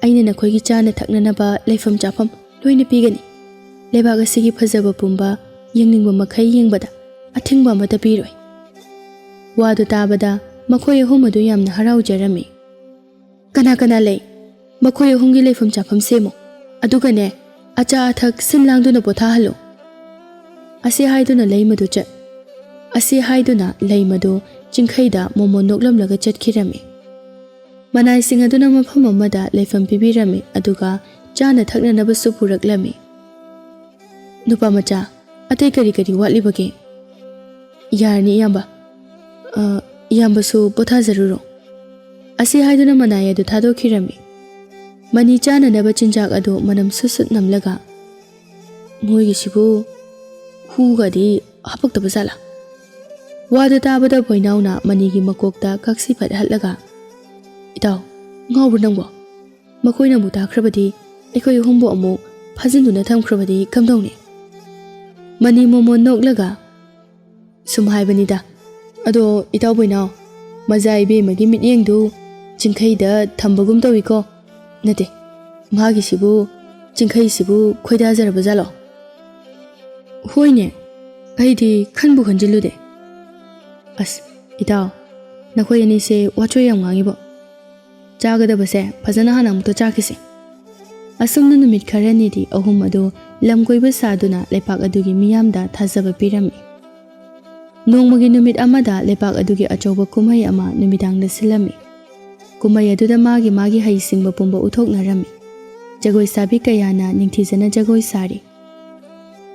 ꯑꯩꯅ ꯅꯈꯣꯏꯒꯤ ꯆꯥꯅ ꯊꯛꯅꯅꯕ ꯂꯩꯐꯝ ꯆꯥꯐꯝ ꯂꯣꯏꯅ ꯄꯤꯒꯅꯤ꯫ ꯂꯩꯕꯥꯛ ꯑꯁꯤꯒꯤ ꯐꯖꯕ ꯄꯨꯝꯕ ꯌꯦꯡꯅꯤꯡꯕ ꯃꯈꯩ ꯌꯦꯡꯕꯗ ꯑꯊꯤꯡꯕ ꯑꯃꯠꯇ ꯄꯤꯔꯣꯏ꯫" ꯋꯥꯗꯨ ꯇꯥꯕꯗ ꯃꯈꯣꯏ ꯑꯍꯨꯝ ꯑꯗꯨ ꯌꯥꯝꯅ ꯍꯔꯥꯎꯖꯔꯝꯃꯤ꯫ "ꯀꯅꯥ ꯀꯅꯥ ꯂꯩ? ꯃꯈꯣꯏ ꯑꯍꯨꯝꯒꯤ ꯂꯩꯐꯝ ꯆꯥꯐꯝ ꯁꯦꯝꯃꯨ꯫ ꯑꯗꯨꯒꯅꯦ, ꯑꯆꯥ ꯑꯊꯛ ꯁꯤꯟ ꯂꯥꯡꯗꯨꯅ ꯄꯣꯊꯥꯍꯜꯂꯨ꯫" ꯑꯁꯤ ꯍꯥꯏꯗꯨꯅ ꯂꯩꯃꯗꯨ ꯆꯠ-, ꯑꯁꯤ ꯍꯥꯏꯗꯨꯅ ꯂꯩꯃꯗꯨ ꯆꯤꯡꯈꯩꯗ ꯃꯣꯃꯣꯟ ꯅꯣꯛꯂꯝꯂꯒ ꯆꯠꯈꯤꯔꯝꯃꯤ꯫ ꯃꯅꯥꯏꯁꯤꯡ ꯑꯗꯨꯅ ꯃꯐꯝ ꯑꯃꯗ ꯂꯩꯐꯝ ꯄꯤꯕꯤꯔꯝꯃꯤ, ꯑꯗꯨꯒ ꯆꯥꯅ ꯊꯛꯅꯅꯕꯁꯨ ꯄꯨꯔꯛꯂꯝꯃꯤ꯫ "ꯅꯨꯄꯥ ꯃꯆꯥ, ꯑꯇꯩ ꯀꯔꯤ ꯀꯔꯤ ꯋꯥꯠꯂꯤꯕꯒꯦ?" "ꯌꯥꯔꯅꯤ ꯏꯌꯥꯝꯕ꯫ ꯑ, ꯏꯌꯥꯝꯕꯁꯨ ꯄꯣꯊꯥꯖꯔꯨꯔꯣ꯫" ꯑꯁꯤ ꯍꯥꯏꯗꯨꯅ ꯃꯅꯥꯏ ꯑꯗꯨ ꯊꯥꯗꯣꯛꯈꯤꯔꯝꯃꯤ꯫ ꯃꯅꯤ ꯆꯥꯅꯅꯕ ꯆꯤꯟꯖꯥꯛ ꯑꯗꯨ ꯃꯅꯝ ꯁꯨꯠ ꯁꯨꯠ ꯅꯝꯂꯒ, "ꯃꯣꯏꯒꯤꯁꯤꯕꯨ ꯍꯨꯒꯗꯤ ꯍꯥꯄꯛꯇꯕ ꯖꯥꯠꯂꯥ?" ꯋꯥꯗꯨ ꯇꯥꯕꯗ ꯕꯣꯏꯅꯥꯎꯅ ꯃꯅꯤꯒꯤ ꯃꯀꯣꯛꯇ ꯀꯛꯁꯤ ꯐꯠ ꯍꯠꯂꯒ, "ꯏꯇꯥꯎ, ꯉꯥꯎꯕ꯭ꯔꯣ ꯅꯪꯕꯣ? ꯃꯈꯣꯏꯅ ꯑꯃꯨꯛ ꯇꯥꯈ꯭ꯔꯕꯗꯤ, ꯑꯩꯈꯣꯏ ꯑꯍꯨꯝꯕꯨ ꯑꯃꯨꯛ ꯐꯥꯖꯤꯟꯗꯨꯅ ꯊꯝꯈ꯭ꯔꯕꯗꯤ ꯀꯝꯗꯧꯅꯤ?" ꯃꯅꯤ ꯃꯣꯃꯣꯟ ꯅꯣꯛꯂꯒ, "ꯁꯨꯝ ꯍꯥꯏꯕꯅꯤꯗ꯫ ꯑꯗꯣ ꯏꯇꯥꯎ ꯕꯣꯏꯅꯥꯎ, ꯃꯖꯥ ꯏꯕꯦꯝꯃꯒꯤ ꯃꯤꯠꯌꯦꯡꯗꯨ ꯆꯤꯡꯈꯩꯗ ꯊꯝꯕꯒꯨꯝ ꯇꯧꯏꯀꯣ?" ꯅꯠꯇꯦ, ꯃꯥꯒꯤꯁꯤꯕꯨ, ꯆꯤꯡꯈꯩꯁꯤꯕꯨ ꯈꯣꯏꯗꯥꯖꯔꯕ ꯖꯥꯠꯂꯣ? ꯍꯣꯏꯅꯦ, ꯑꯩꯗꯤ ꯈꯟꯕꯨ ꯈꯟꯖꯤꯜꯂꯨꯗꯦ꯫ ꯑꯁ, ꯏꯇꯥꯎ, ꯅꯈꯣꯏ ꯑꯅꯤꯁꯦ ꯋꯥꯆꯣꯏ ꯌꯥꯝ ꯉꯥꯡꯉꯤꯕꯣ꯫ ꯆꯥꯒꯗꯕꯁꯦ ꯐꯖꯅ ꯍꯥꯟꯅ ꯑꯃꯨꯛꯇ ꯆꯥꯈꯤꯁꯦ꯫ ꯑꯁꯨꯝꯅ ꯅꯨꯃꯤꯠ ꯈꯔꯅꯤꯗꯤ ꯑꯍꯨꯝ ꯑꯗꯨ ꯂꯝ ꯀꯣꯏꯕ ꯁꯥꯗꯨꯅ ꯂꯩꯄꯥꯛ ꯑꯗꯨꯒꯤ ꯃꯤꯌꯥꯝꯗ ꯊꯥꯖꯕ ꯄꯤꯔꯝꯃꯤ꯫ ꯅꯣꯡꯃꯒꯤ ꯅꯨꯃꯤꯠ ꯑꯃꯗ ꯂꯩꯄꯥꯛ ꯑꯗꯨꯒꯤ ꯑꯆꯧꯕ ꯀꯨꯝꯍꯩ ꯑꯃ ꯅꯨꯃꯤꯗꯥꯡꯗ ꯁꯤꯜꯂꯝꯃꯤ꯫ ꯀꯨꯝꯍꯩ ꯑꯗꯨꯗ ꯃꯥꯒꯤ ꯃꯥꯒꯤ ꯍꯩꯁꯤꯡꯕ ꯄꯨꯝꯕ ꯎꯠꯊꯣꯛꯅꯔꯝꯃꯤ꯫ ꯖꯒꯣꯏ ꯁꯥꯕꯤ ꯀꯌꯥꯅ ꯅꯤꯡꯊꯤꯖꯅ ꯖꯒꯣꯏ ꯁꯥꯔꯤ꯫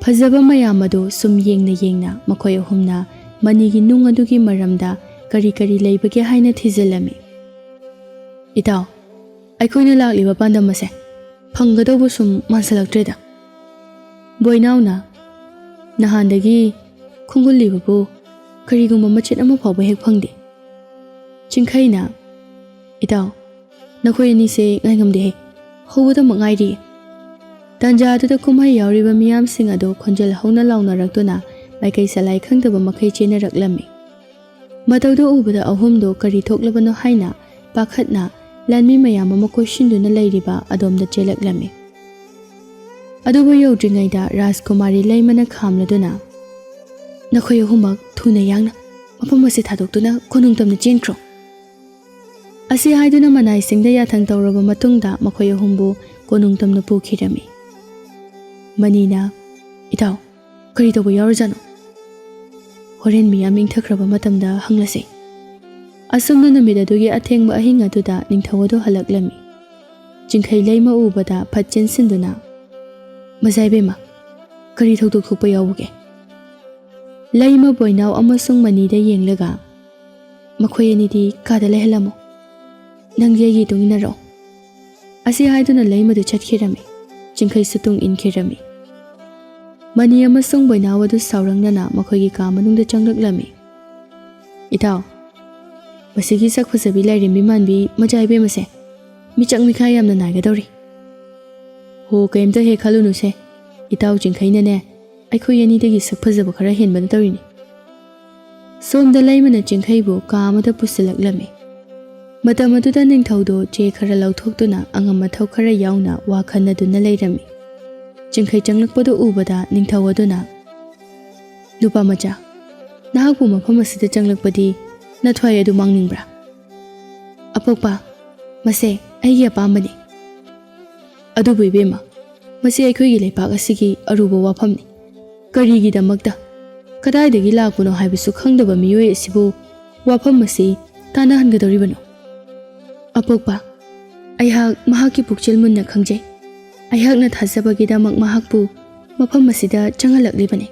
ꯐꯖꯕ ꯃꯌꯥꯝ ꯑꯗꯨ ꯁꯨꯝ ꯌꯦꯡꯅ ꯌꯦꯡꯅ ꯃꯈꯣꯏ ꯑꯍꯨꯝꯅ ꯃꯅꯤꯒꯤ ꯅꯨꯡ ꯑꯗꯨꯒꯤ ꯃꯔꯝꯗ ꯀꯔꯤ ꯀꯔꯤ ꯂꯩꯕꯒꯦ ꯍꯥꯏꯅ ꯊꯤꯖꯤꯜꯂꯝꯃꯤ꯫ "ꯏꯇꯥꯎ, ꯑꯩꯈꯣꯏꯅ ꯂꯥꯛꯂꯤꯕ ꯄꯥꯟꯗꯝ ꯑꯁꯦ ꯐꯪꯒꯗꯧꯕ ꯁꯨꯝ ꯃꯥꯟꯁꯤꯜꯂꯛꯇ꯭ꯔꯦꯗ꯫" ꯕꯣꯏꯅꯥꯎꯅ, "ꯅꯍꯥꯟꯗꯒꯤ ꯈꯣꯡꯒꯨꯜꯂꯤꯕꯕꯨ ꯀꯔꯤꯒꯨꯝꯕ ꯃꯆꯦꯠ ꯑꯃ ꯐꯥꯎꯕ ꯍꯦꯛ ꯐꯪꯗꯦ꯫" ꯆꯤꯡꯈꯩꯅ, "ꯏꯇꯥꯎ, ꯅꯈꯣꯏ ꯑꯅꯤꯁꯦ ꯉꯥꯏꯉꯝꯗꯦꯍꯦ, ꯍꯧꯕꯗꯃꯛ ꯉꯥꯏꯔꯤꯌꯦ꯫" ꯇꯥꯟꯖꯥ ꯑꯗꯨꯗ ꯀꯨꯝꯍꯩ ꯌꯥꯎꯔꯤꯕ ꯃꯤꯌꯥꯝꯁꯤꯡ ꯑꯗꯨ ꯈꯣꯟꯖꯦꯜ ꯍꯧꯅ ꯂꯥꯎꯅꯔꯛꯇꯨꯅ ꯃꯥꯏꯀꯩ ꯁꯂꯥꯏ ꯈꯪꯗꯕ ꯃꯈꯩ ꯆꯦꯟꯅꯔꯛꯂꯝꯃꯤ꯫ ꯃꯇꯧꯗꯨ ꯎꯕꯗ ꯑꯍꯨꯝꯗꯨ ꯀꯔꯤ ꯊꯣꯛꯂꯕꯅꯣ ꯍꯥꯏꯅ ꯄꯥꯈꯠꯅ ꯂꯥꯟꯃꯤ ꯃꯌꯥꯝ ꯑꯃ ꯀꯣꯏꯁꯤꯟꯗꯨꯅ ꯂꯩꯔꯤꯕ ꯑꯗꯣꯝꯗ ꯆꯦꯜꯂꯛꯂꯝꯃꯤ꯫ ꯑꯗꯨꯕꯨ ꯌꯧꯗ꯭ꯔꯤꯉꯩꯗ ꯔꯥꯖꯀꯨꯃꯥꯔꯤ ꯂꯩꯃꯅ ꯈꯥꯝꯂꯗꯨꯅ, "ꯅꯈꯣꯏ ꯑꯍꯨꯝꯃꯛ ꯊꯨꯅ ꯌꯥꯡꯅ ꯃꯐꯝ ꯑꯁꯤ ꯊꯥꯗꯣꯛꯇꯨꯅ ꯀꯣꯅꯨꯡ ꯇꯝꯅ ꯆꯦꯟꯈ꯭ꯔꯣ꯫" ꯑꯁꯤ ꯍꯥꯏꯗꯨꯅ ꯃꯅꯥꯏꯁꯤꯡꯗ ꯌꯥꯊꯪ ꯇꯧꯔꯕ ꯃꯇꯨꯡꯗ ꯃꯈꯣꯏ ꯑꯍꯨꯝꯕꯨ ꯀꯣꯅꯨꯡ ꯇꯝꯅ ꯄꯨꯈꯤꯔꯝꯃꯤ꯫ ꯃꯅꯤꯅ, "ꯏꯇꯥꯎ, ꯀꯔꯤ ꯇꯧꯕ ꯌꯥꯎꯔꯖꯥꯠꯅꯣ? ꯍꯣꯔꯦꯟ ꯃꯤꯌꯥꯝ ꯏꯪꯊꯈ꯭ꯔꯕ ꯃꯇꯝꯗ ꯍꯪꯂꯁꯤ꯫" ꯑꯁꯨꯝꯅ ꯅꯨꯃꯤꯠ ꯑꯗꯨꯒꯤ ꯑꯊꯦꯡꯕ ꯑꯍꯤꯡ ꯑꯗꯨꯗ ꯅꯤꯡꯊꯧ ꯑꯗꯨ ꯍꯜꯂꯛꯂꯝꯃꯤ꯫ ꯆꯤꯡꯈꯩ ꯂꯩꯃ ꯎꯕꯗ ꯐꯠ ꯆꯦꯟꯁꯤꯟꯗꯨꯅ, "ꯃꯖꯥ ꯏꯕꯦꯝꯃ, ꯀꯔꯤ ꯊꯧꯗꯣꯛ ꯊꯣꯛꯄ ꯌꯥꯎꯕꯒꯦ?" ꯂꯩꯃ ꯕꯣꯏꯅꯥꯎ ꯑꯃꯁꯨꯡ ꯃꯅꯤꯗ ꯌꯦꯡꯂꯒ, "ꯃꯈꯣꯏ ꯑꯅꯤꯗꯤ ꯀꯥꯗ ꯂꯩꯍꯜꯂꯝꯃꯣ꯫ ꯅꯪꯗꯤ ꯑꯩꯒꯤ ꯏꯇꯨꯡ ꯏꯟꯅꯔꯛꯑꯣ꯫" ꯑꯁꯤ ꯍꯥꯏꯗꯨꯅ ꯂꯩꯃꯗꯨ ꯆꯠꯈꯤꯔꯝꯃꯤ꯫ ꯆꯤꯡꯈꯩꯁꯨ ꯇꯨꯡ ꯏꯟꯈꯤꯔꯝꯃꯤ꯫ ꯃꯅꯤ ꯑꯃꯁꯨꯡ ꯕꯣꯏꯅꯥꯎ ꯑꯗꯨ ꯁꯥꯎꯔꯪꯅꯅ ꯃꯈꯣꯏꯒꯤ ꯀꯥ ꯃꯅꯨꯡꯗ ꯆꯪꯂꯛꯂꯝꯃꯤ꯫ "ꯏꯇꯥꯎ, ꯃꯁꯤꯒꯤ ꯁꯛ ꯐꯖꯕꯤ ꯂꯥꯏꯔꯦꯝꯕꯤ ꯃꯥꯟꯕꯤ ꯃꯖꯥ ꯏꯕꯦꯝꯃꯁꯦ ꯃꯤꯆꯪ ꯃꯤꯈꯥꯏ ꯌꯥꯝꯅ ꯅꯥꯏꯒꯗꯧꯔꯤ꯫" "ꯍꯣ, ꯀꯩꯝꯇ ꯍꯦꯛ ꯈꯜꯂꯨꯅꯨꯁꯦ, ꯏꯇꯥꯎ ꯆꯤꯡꯈꯩꯅꯅꯦ ꯑꯩꯈꯣꯏ ꯑꯅꯤꯗꯒꯤ ꯁꯛ ꯐꯖꯕ ꯈꯔ ꯍꯦꯟꯕꯅ ꯇꯧꯔꯤꯅꯤ꯫" ꯁꯣꯝꯗ ꯂꯩꯃꯅ ꯆꯤꯡꯈꯩꯕꯨ ꯀꯥ ꯑꯃꯗ ꯄꯨꯁꯤꯜꯂꯛꯂꯝꯃꯤ꯫ ꯃꯇꯝ ꯑꯗꯨꯗ ꯅꯤꯡꯊꯧꯗꯣ ꯆꯦ ꯈꯔ ꯂꯧꯊꯣꯛꯇꯨꯅ ꯑꯉꯝ ꯑꯊꯧ ꯈꯔ ꯌꯥꯎꯅ ꯋꯥ ꯈꯟꯅꯗꯨꯅ ꯂꯩꯔꯝꯃꯤ꯫ ꯆꯤꯡꯈꯩ ꯆꯪꯂꯛꯄꯗꯨ ꯎꯕꯗ ꯅꯤꯡꯊꯧ ꯑꯗꯨꯅ, "ꯅꯨꯄꯥ ꯃꯆꯥ, ꯅꯍꯥꯛꯄꯨ ꯃꯐꯝ ꯑꯁꯤꯗ ꯆꯪꯂꯛꯄꯗꯤ ꯅꯊ꯭ꯋꯥꯏ ꯑꯗꯨ ꯃꯥꯡꯅꯤꯡꯕ꯭ꯔꯥ?" "ꯑꯄꯣꯛꯄ, ꯃꯁꯦ ꯑꯩꯒꯤ ꯑꯄꯥꯝꯕꯅꯤ꯫ ꯑꯗꯨꯕꯨ ꯏꯕꯦꯝꯃ, ꯃꯁꯤ ꯑꯩꯈꯣꯏꯒꯤ ꯂꯩꯄꯥꯛ ꯑꯁꯤꯒꯤ ꯑꯔꯨꯕ ꯋꯥꯐꯝꯅꯤ꯫ ꯀꯔꯤꯒꯤꯗꯃꯛꯇ, ꯀꯗꯥꯏꯗꯒꯤ ꯂꯥꯛꯄꯅꯣ ꯍꯥꯏꯕꯁꯨ ꯈꯪꯗꯕ ꯃꯤꯑꯣꯏ ꯑꯁꯤꯕꯨ ꯋꯥꯐꯝ ꯑꯁꯤ ꯇꯥꯟꯅꯍꯟꯒꯗꯧꯔꯤꯕꯅꯣ?" "ꯑꯄꯣꯛꯄ, ꯑꯩꯍꯥꯛ ꯃꯍꯥꯛꯀꯤ ꯄꯨꯛꯆꯦꯜ ꯃꯨꯟꯅ ꯈꯪꯖꯩ꯫ ꯑꯩꯍꯥꯛꯅ ꯊꯥꯖꯕꯒꯤꯗꯃꯛ ꯃꯍꯥꯛꯄꯨ ꯃꯐꯝ ꯑꯁꯤꯗ ꯆꯪꯍꯜꯂꯛꯂꯤꯕꯅꯤ꯫"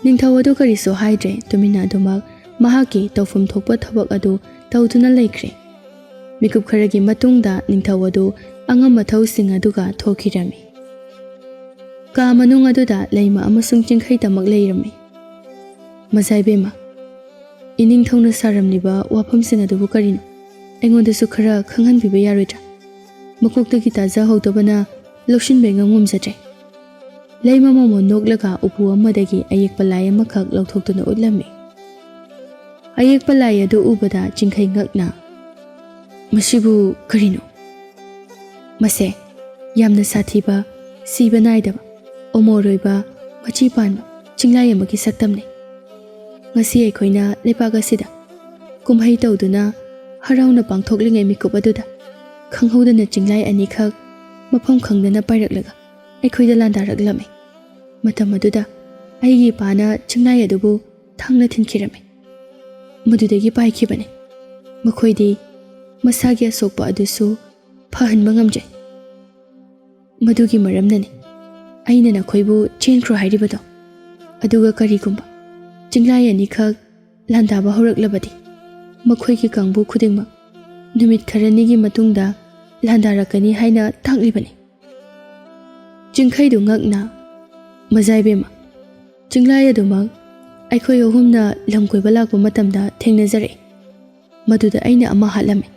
ꯅꯤꯡꯊꯧ ꯑꯗꯨ ꯀꯔꯤꯁꯨ ꯍꯥꯏꯗ꯭ꯔꯦ, ꯇꯨꯃꯤꯟꯅ ꯑꯗꯨꯃꯛ ꯃꯍꯥꯛꯀꯤ ꯇꯧꯐꯝ ꯊꯣꯛꯄ ꯊꯕꯛ ꯑꯗꯨ ꯇꯧꯗꯨꯅ ꯂꯩꯈ꯭ꯔꯦ꯫ ꯃꯤꯀꯨꯞ ꯈꯔꯒꯤ ꯃꯇꯨꯡꯗ ꯅꯤꯡꯊꯧ ꯑꯗꯨ ꯑꯉꯝ ꯑꯊꯧꯁꯤꯡ ꯑꯗꯨꯒ ꯊꯣꯛꯈꯤꯔꯝꯃꯤ꯫ ꯀꯥ ꯃꯅꯨꯡ ꯑꯗꯨꯗ ꯂꯩꯃ ꯑꯃꯁꯨꯡ ꯆꯤꯡꯈꯩ ꯇꯃꯛ ꯂꯩꯔꯝꯃꯤ꯫ "ꯃꯖꯥ ꯏꯕꯦꯝꯃ, ꯏꯅꯤꯡꯊꯧꯅ ꯁꯥꯔꯝꯂꯤꯕ ꯋꯥꯐꯝꯁꯤꯡ ꯑꯗꯨꯕꯨ ꯀꯔꯤꯅꯣ? ꯑꯩꯉꯣꯟꯗꯁꯨ ꯈꯔ ꯈꯪꯍꯟꯕꯤꯕ ꯌꯥꯔꯣꯏꯗ꯭ꯔꯥ? ꯃꯀꯣꯛꯇꯒꯤ ꯇꯥꯖꯍꯧꯗꯕꯅ ꯂꯧꯁꯤꯟꯕ ꯏꯉꯝ ꯉꯝꯖꯗ꯭ꯔꯦ꯫" ꯂꯩꯃ ꯃꯃꯣꯟ ꯅꯣꯛꯂꯒ ꯎꯄꯨ ꯑꯃꯗꯒꯤ ꯑꯌꯦꯛꯄ ꯂꯥꯏ ꯑꯃꯈꯛ ꯂꯧꯊꯣꯛꯇꯨꯅ ꯎꯠꯂꯝꯃꯤ꯫ ꯑꯌꯦꯛꯄ ꯂꯥꯏ ꯑꯗꯨ ꯎꯕꯗ ꯆꯤꯡꯈꯩ ꯉꯛꯅ, "ꯃꯁꯤꯕꯨ ꯀꯔꯤꯅꯣ?" "ꯃꯁꯦ ꯌꯥꯝꯅ ꯁꯥꯊꯤꯕ, ꯁꯤꯕ ꯅꯥꯏꯗꯕ, ꯑꯃꯣꯔ ꯑꯣꯏꯕ, ꯃꯆꯤ ꯄꯥꯟꯕ ꯆꯤꯡꯂꯥꯏ ꯑꯃꯒꯤ ꯁꯛꯇꯝꯅꯤ꯫ ꯉꯁꯤ ꯑꯩꯈꯣꯏꯅ ꯂꯩꯄꯥꯛ ꯑꯁꯤꯗ ꯀꯨꯝꯍꯩ ꯇꯧꯗꯨꯅ ꯍꯔꯥꯎꯅ ꯄꯥꯡꯊꯣꯛꯂꯤꯉꯩ ꯃꯤꯀꯨꯞ ꯑꯗꯨꯗ ꯈꯪꯍꯧꯗꯅ ꯆꯤꯡꯂꯥꯏ ꯑꯅꯤꯈꯛ ꯃꯐꯝ ꯈꯪꯗꯅ ꯄꯥꯏꯔꯛꯂꯒ ꯑꯩꯈꯣꯏꯗ ꯂꯥꯟꯗꯥꯔꯛꯂꯝꯃꯤ꯫ ꯃꯇꯝ ꯑꯗꯨꯗ ꯑꯩꯒꯤ ꯏꯄꯥꯅ ꯆꯤꯡꯂꯥꯏ ꯑꯗꯨꯕꯨ ꯊꯥꯡꯅ ꯊꯤꯟꯈꯤꯔꯝꯃꯤ꯫ ꯃꯗꯨꯗꯒꯤ ꯄꯥꯏꯈꯤꯕꯅꯤ꯫ ꯃꯈꯣꯏꯗꯤ ꯃꯁꯥꯒꯤ ꯑꯁꯣꯛꯄ ꯑꯗꯨꯁꯨ ꯐꯍꯟꯕ ꯉꯝꯖꯩ꯫ ꯃꯗꯨꯒꯤ ꯃꯔꯝꯅꯅꯤ ꯑꯩꯅ ꯅꯈꯣꯏꯕꯨ ꯆꯦꯟꯈ꯭ꯔꯣ ꯍꯥꯏꯔꯤꯕꯗꯣ꯫ ꯑꯗꯨꯒ ꯀꯔꯤꯒꯨꯝꯕ ꯆꯤꯡꯂꯥꯏ ꯑꯅꯤꯈꯛ ꯂꯥꯟꯗꯥꯕ ꯍꯧꯔꯛꯂꯕꯗꯤ, ꯃꯈꯣꯏꯒꯤ ꯀꯥꯡꯕꯨ ꯈꯨꯗꯤꯡꯃꯛ ꯅꯨꯃꯤꯠ ꯈꯔꯅꯤꯒꯤ ꯃꯇꯨꯡꯗ ꯂꯥꯟꯗꯥꯔꯛꯀꯅꯤ ꯍꯥꯏꯅ ꯇꯥꯛꯂꯤꯕꯅꯤ꯫" ꯆꯤꯡꯈꯩꯗꯨ ꯉꯛꯅ, "ꯃꯖꯥ ꯏꯕꯦꯝꯃ, ꯆꯤꯡꯂꯥꯏ ꯑꯗꯨꯃꯛ ꯑꯩꯈꯣꯏ ꯑꯍꯨꯝꯅ ꯂꯝ ꯀꯣꯏꯕ ꯂꯥꯛꯄ ꯃꯇꯝꯗ ꯊꯦꯡꯅꯖꯔꯛꯏ꯫ ꯃꯗꯨꯗ ꯑꯩꯅ ꯑꯃ ꯍꯥꯠꯂꯝꯃꯤ꯫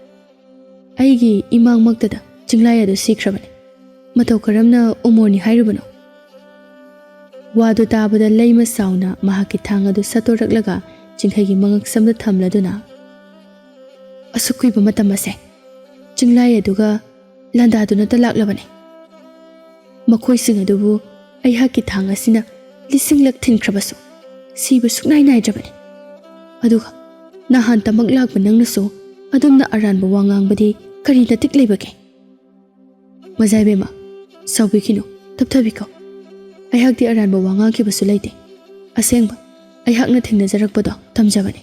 ꯑꯩꯒꯤ ꯏꯃꯥꯡꯃꯛꯇꯗ ꯆꯤꯡꯂꯥꯏ ꯑꯗꯨ ꯁꯤꯈ꯭ꯔꯕꯅꯤ꯫ ꯃꯇꯧ ꯀꯔꯝꯅ ꯎꯃꯣꯔꯅꯤ ꯍꯥꯏꯔꯤꯕꯅꯣ?" ꯋꯥꯗꯨ ꯇꯥꯕꯗ ꯂꯩꯃ ꯁꯥꯎꯅ ꯃꯍꯥꯛꯀꯤ ꯊꯥꯡ ꯑꯗꯨ ꯁꯠꯇꯣꯔꯛꯂꯒ ꯆꯤꯡꯈꯩꯒꯤ ꯃꯉꯛꯁꯝꯗ ꯊꯝꯂꯗꯨꯅ, ꯑꯁꯨꯛ ꯀꯨꯏꯕ ꯃꯇꯝ ꯑꯁꯦ ꯆꯤꯡꯂꯥꯏ ꯑꯗꯨꯒ ꯂꯥꯟꯗꯥꯗꯨꯅꯇ ꯂꯥꯛꯂꯕꯅꯤ꯫ ꯃꯈꯣꯏꯁꯤꯡ ꯑꯗꯨꯕꯨ ꯑꯩꯍꯥꯛꯀꯤ ꯊꯥꯡ ꯑꯁꯤꯅ ꯂꯤꯁꯤꯡꯂꯛ ꯊꯤꯟꯈ꯭ꯔꯕꯁꯨ ꯁꯤꯕ ꯁꯨꯛꯅꯥꯏ ꯅꯥꯏꯗ꯭ꯔꯕꯅꯤ꯫ ꯑꯗꯨꯒ ꯅꯍꯥꯟ ꯇꯃꯛ ꯂꯥꯛꯄ ꯅꯪꯅꯁꯨ ꯑꯗꯨꯝꯅ ꯑꯔꯥꯟꯕ ꯋꯥ ꯉꯥꯡꯕꯗꯤ ꯀꯔꯤ ꯅꯇꯤꯛ ꯂꯩꯕꯒꯦ? ꯃꯖꯥꯏꯕꯦꯝꯃ, ꯁꯥꯎꯕꯤꯈꯤꯅꯨ, ꯇꯞꯊꯕꯤꯈꯣ꯫ ꯑꯩꯍꯥꯛꯇꯤ ꯑꯔꯥꯟꯕ ꯋꯥ ꯉꯥꯡꯈꯤꯕꯁꯨ ꯂꯩꯇꯦ꯫ ꯑꯁꯦꯡꯕ, ꯑꯩꯍꯥꯛꯅ ꯊꯦꯡꯅꯖꯔꯛꯄꯗꯣ ꯇꯝꯖꯕꯅꯤ꯫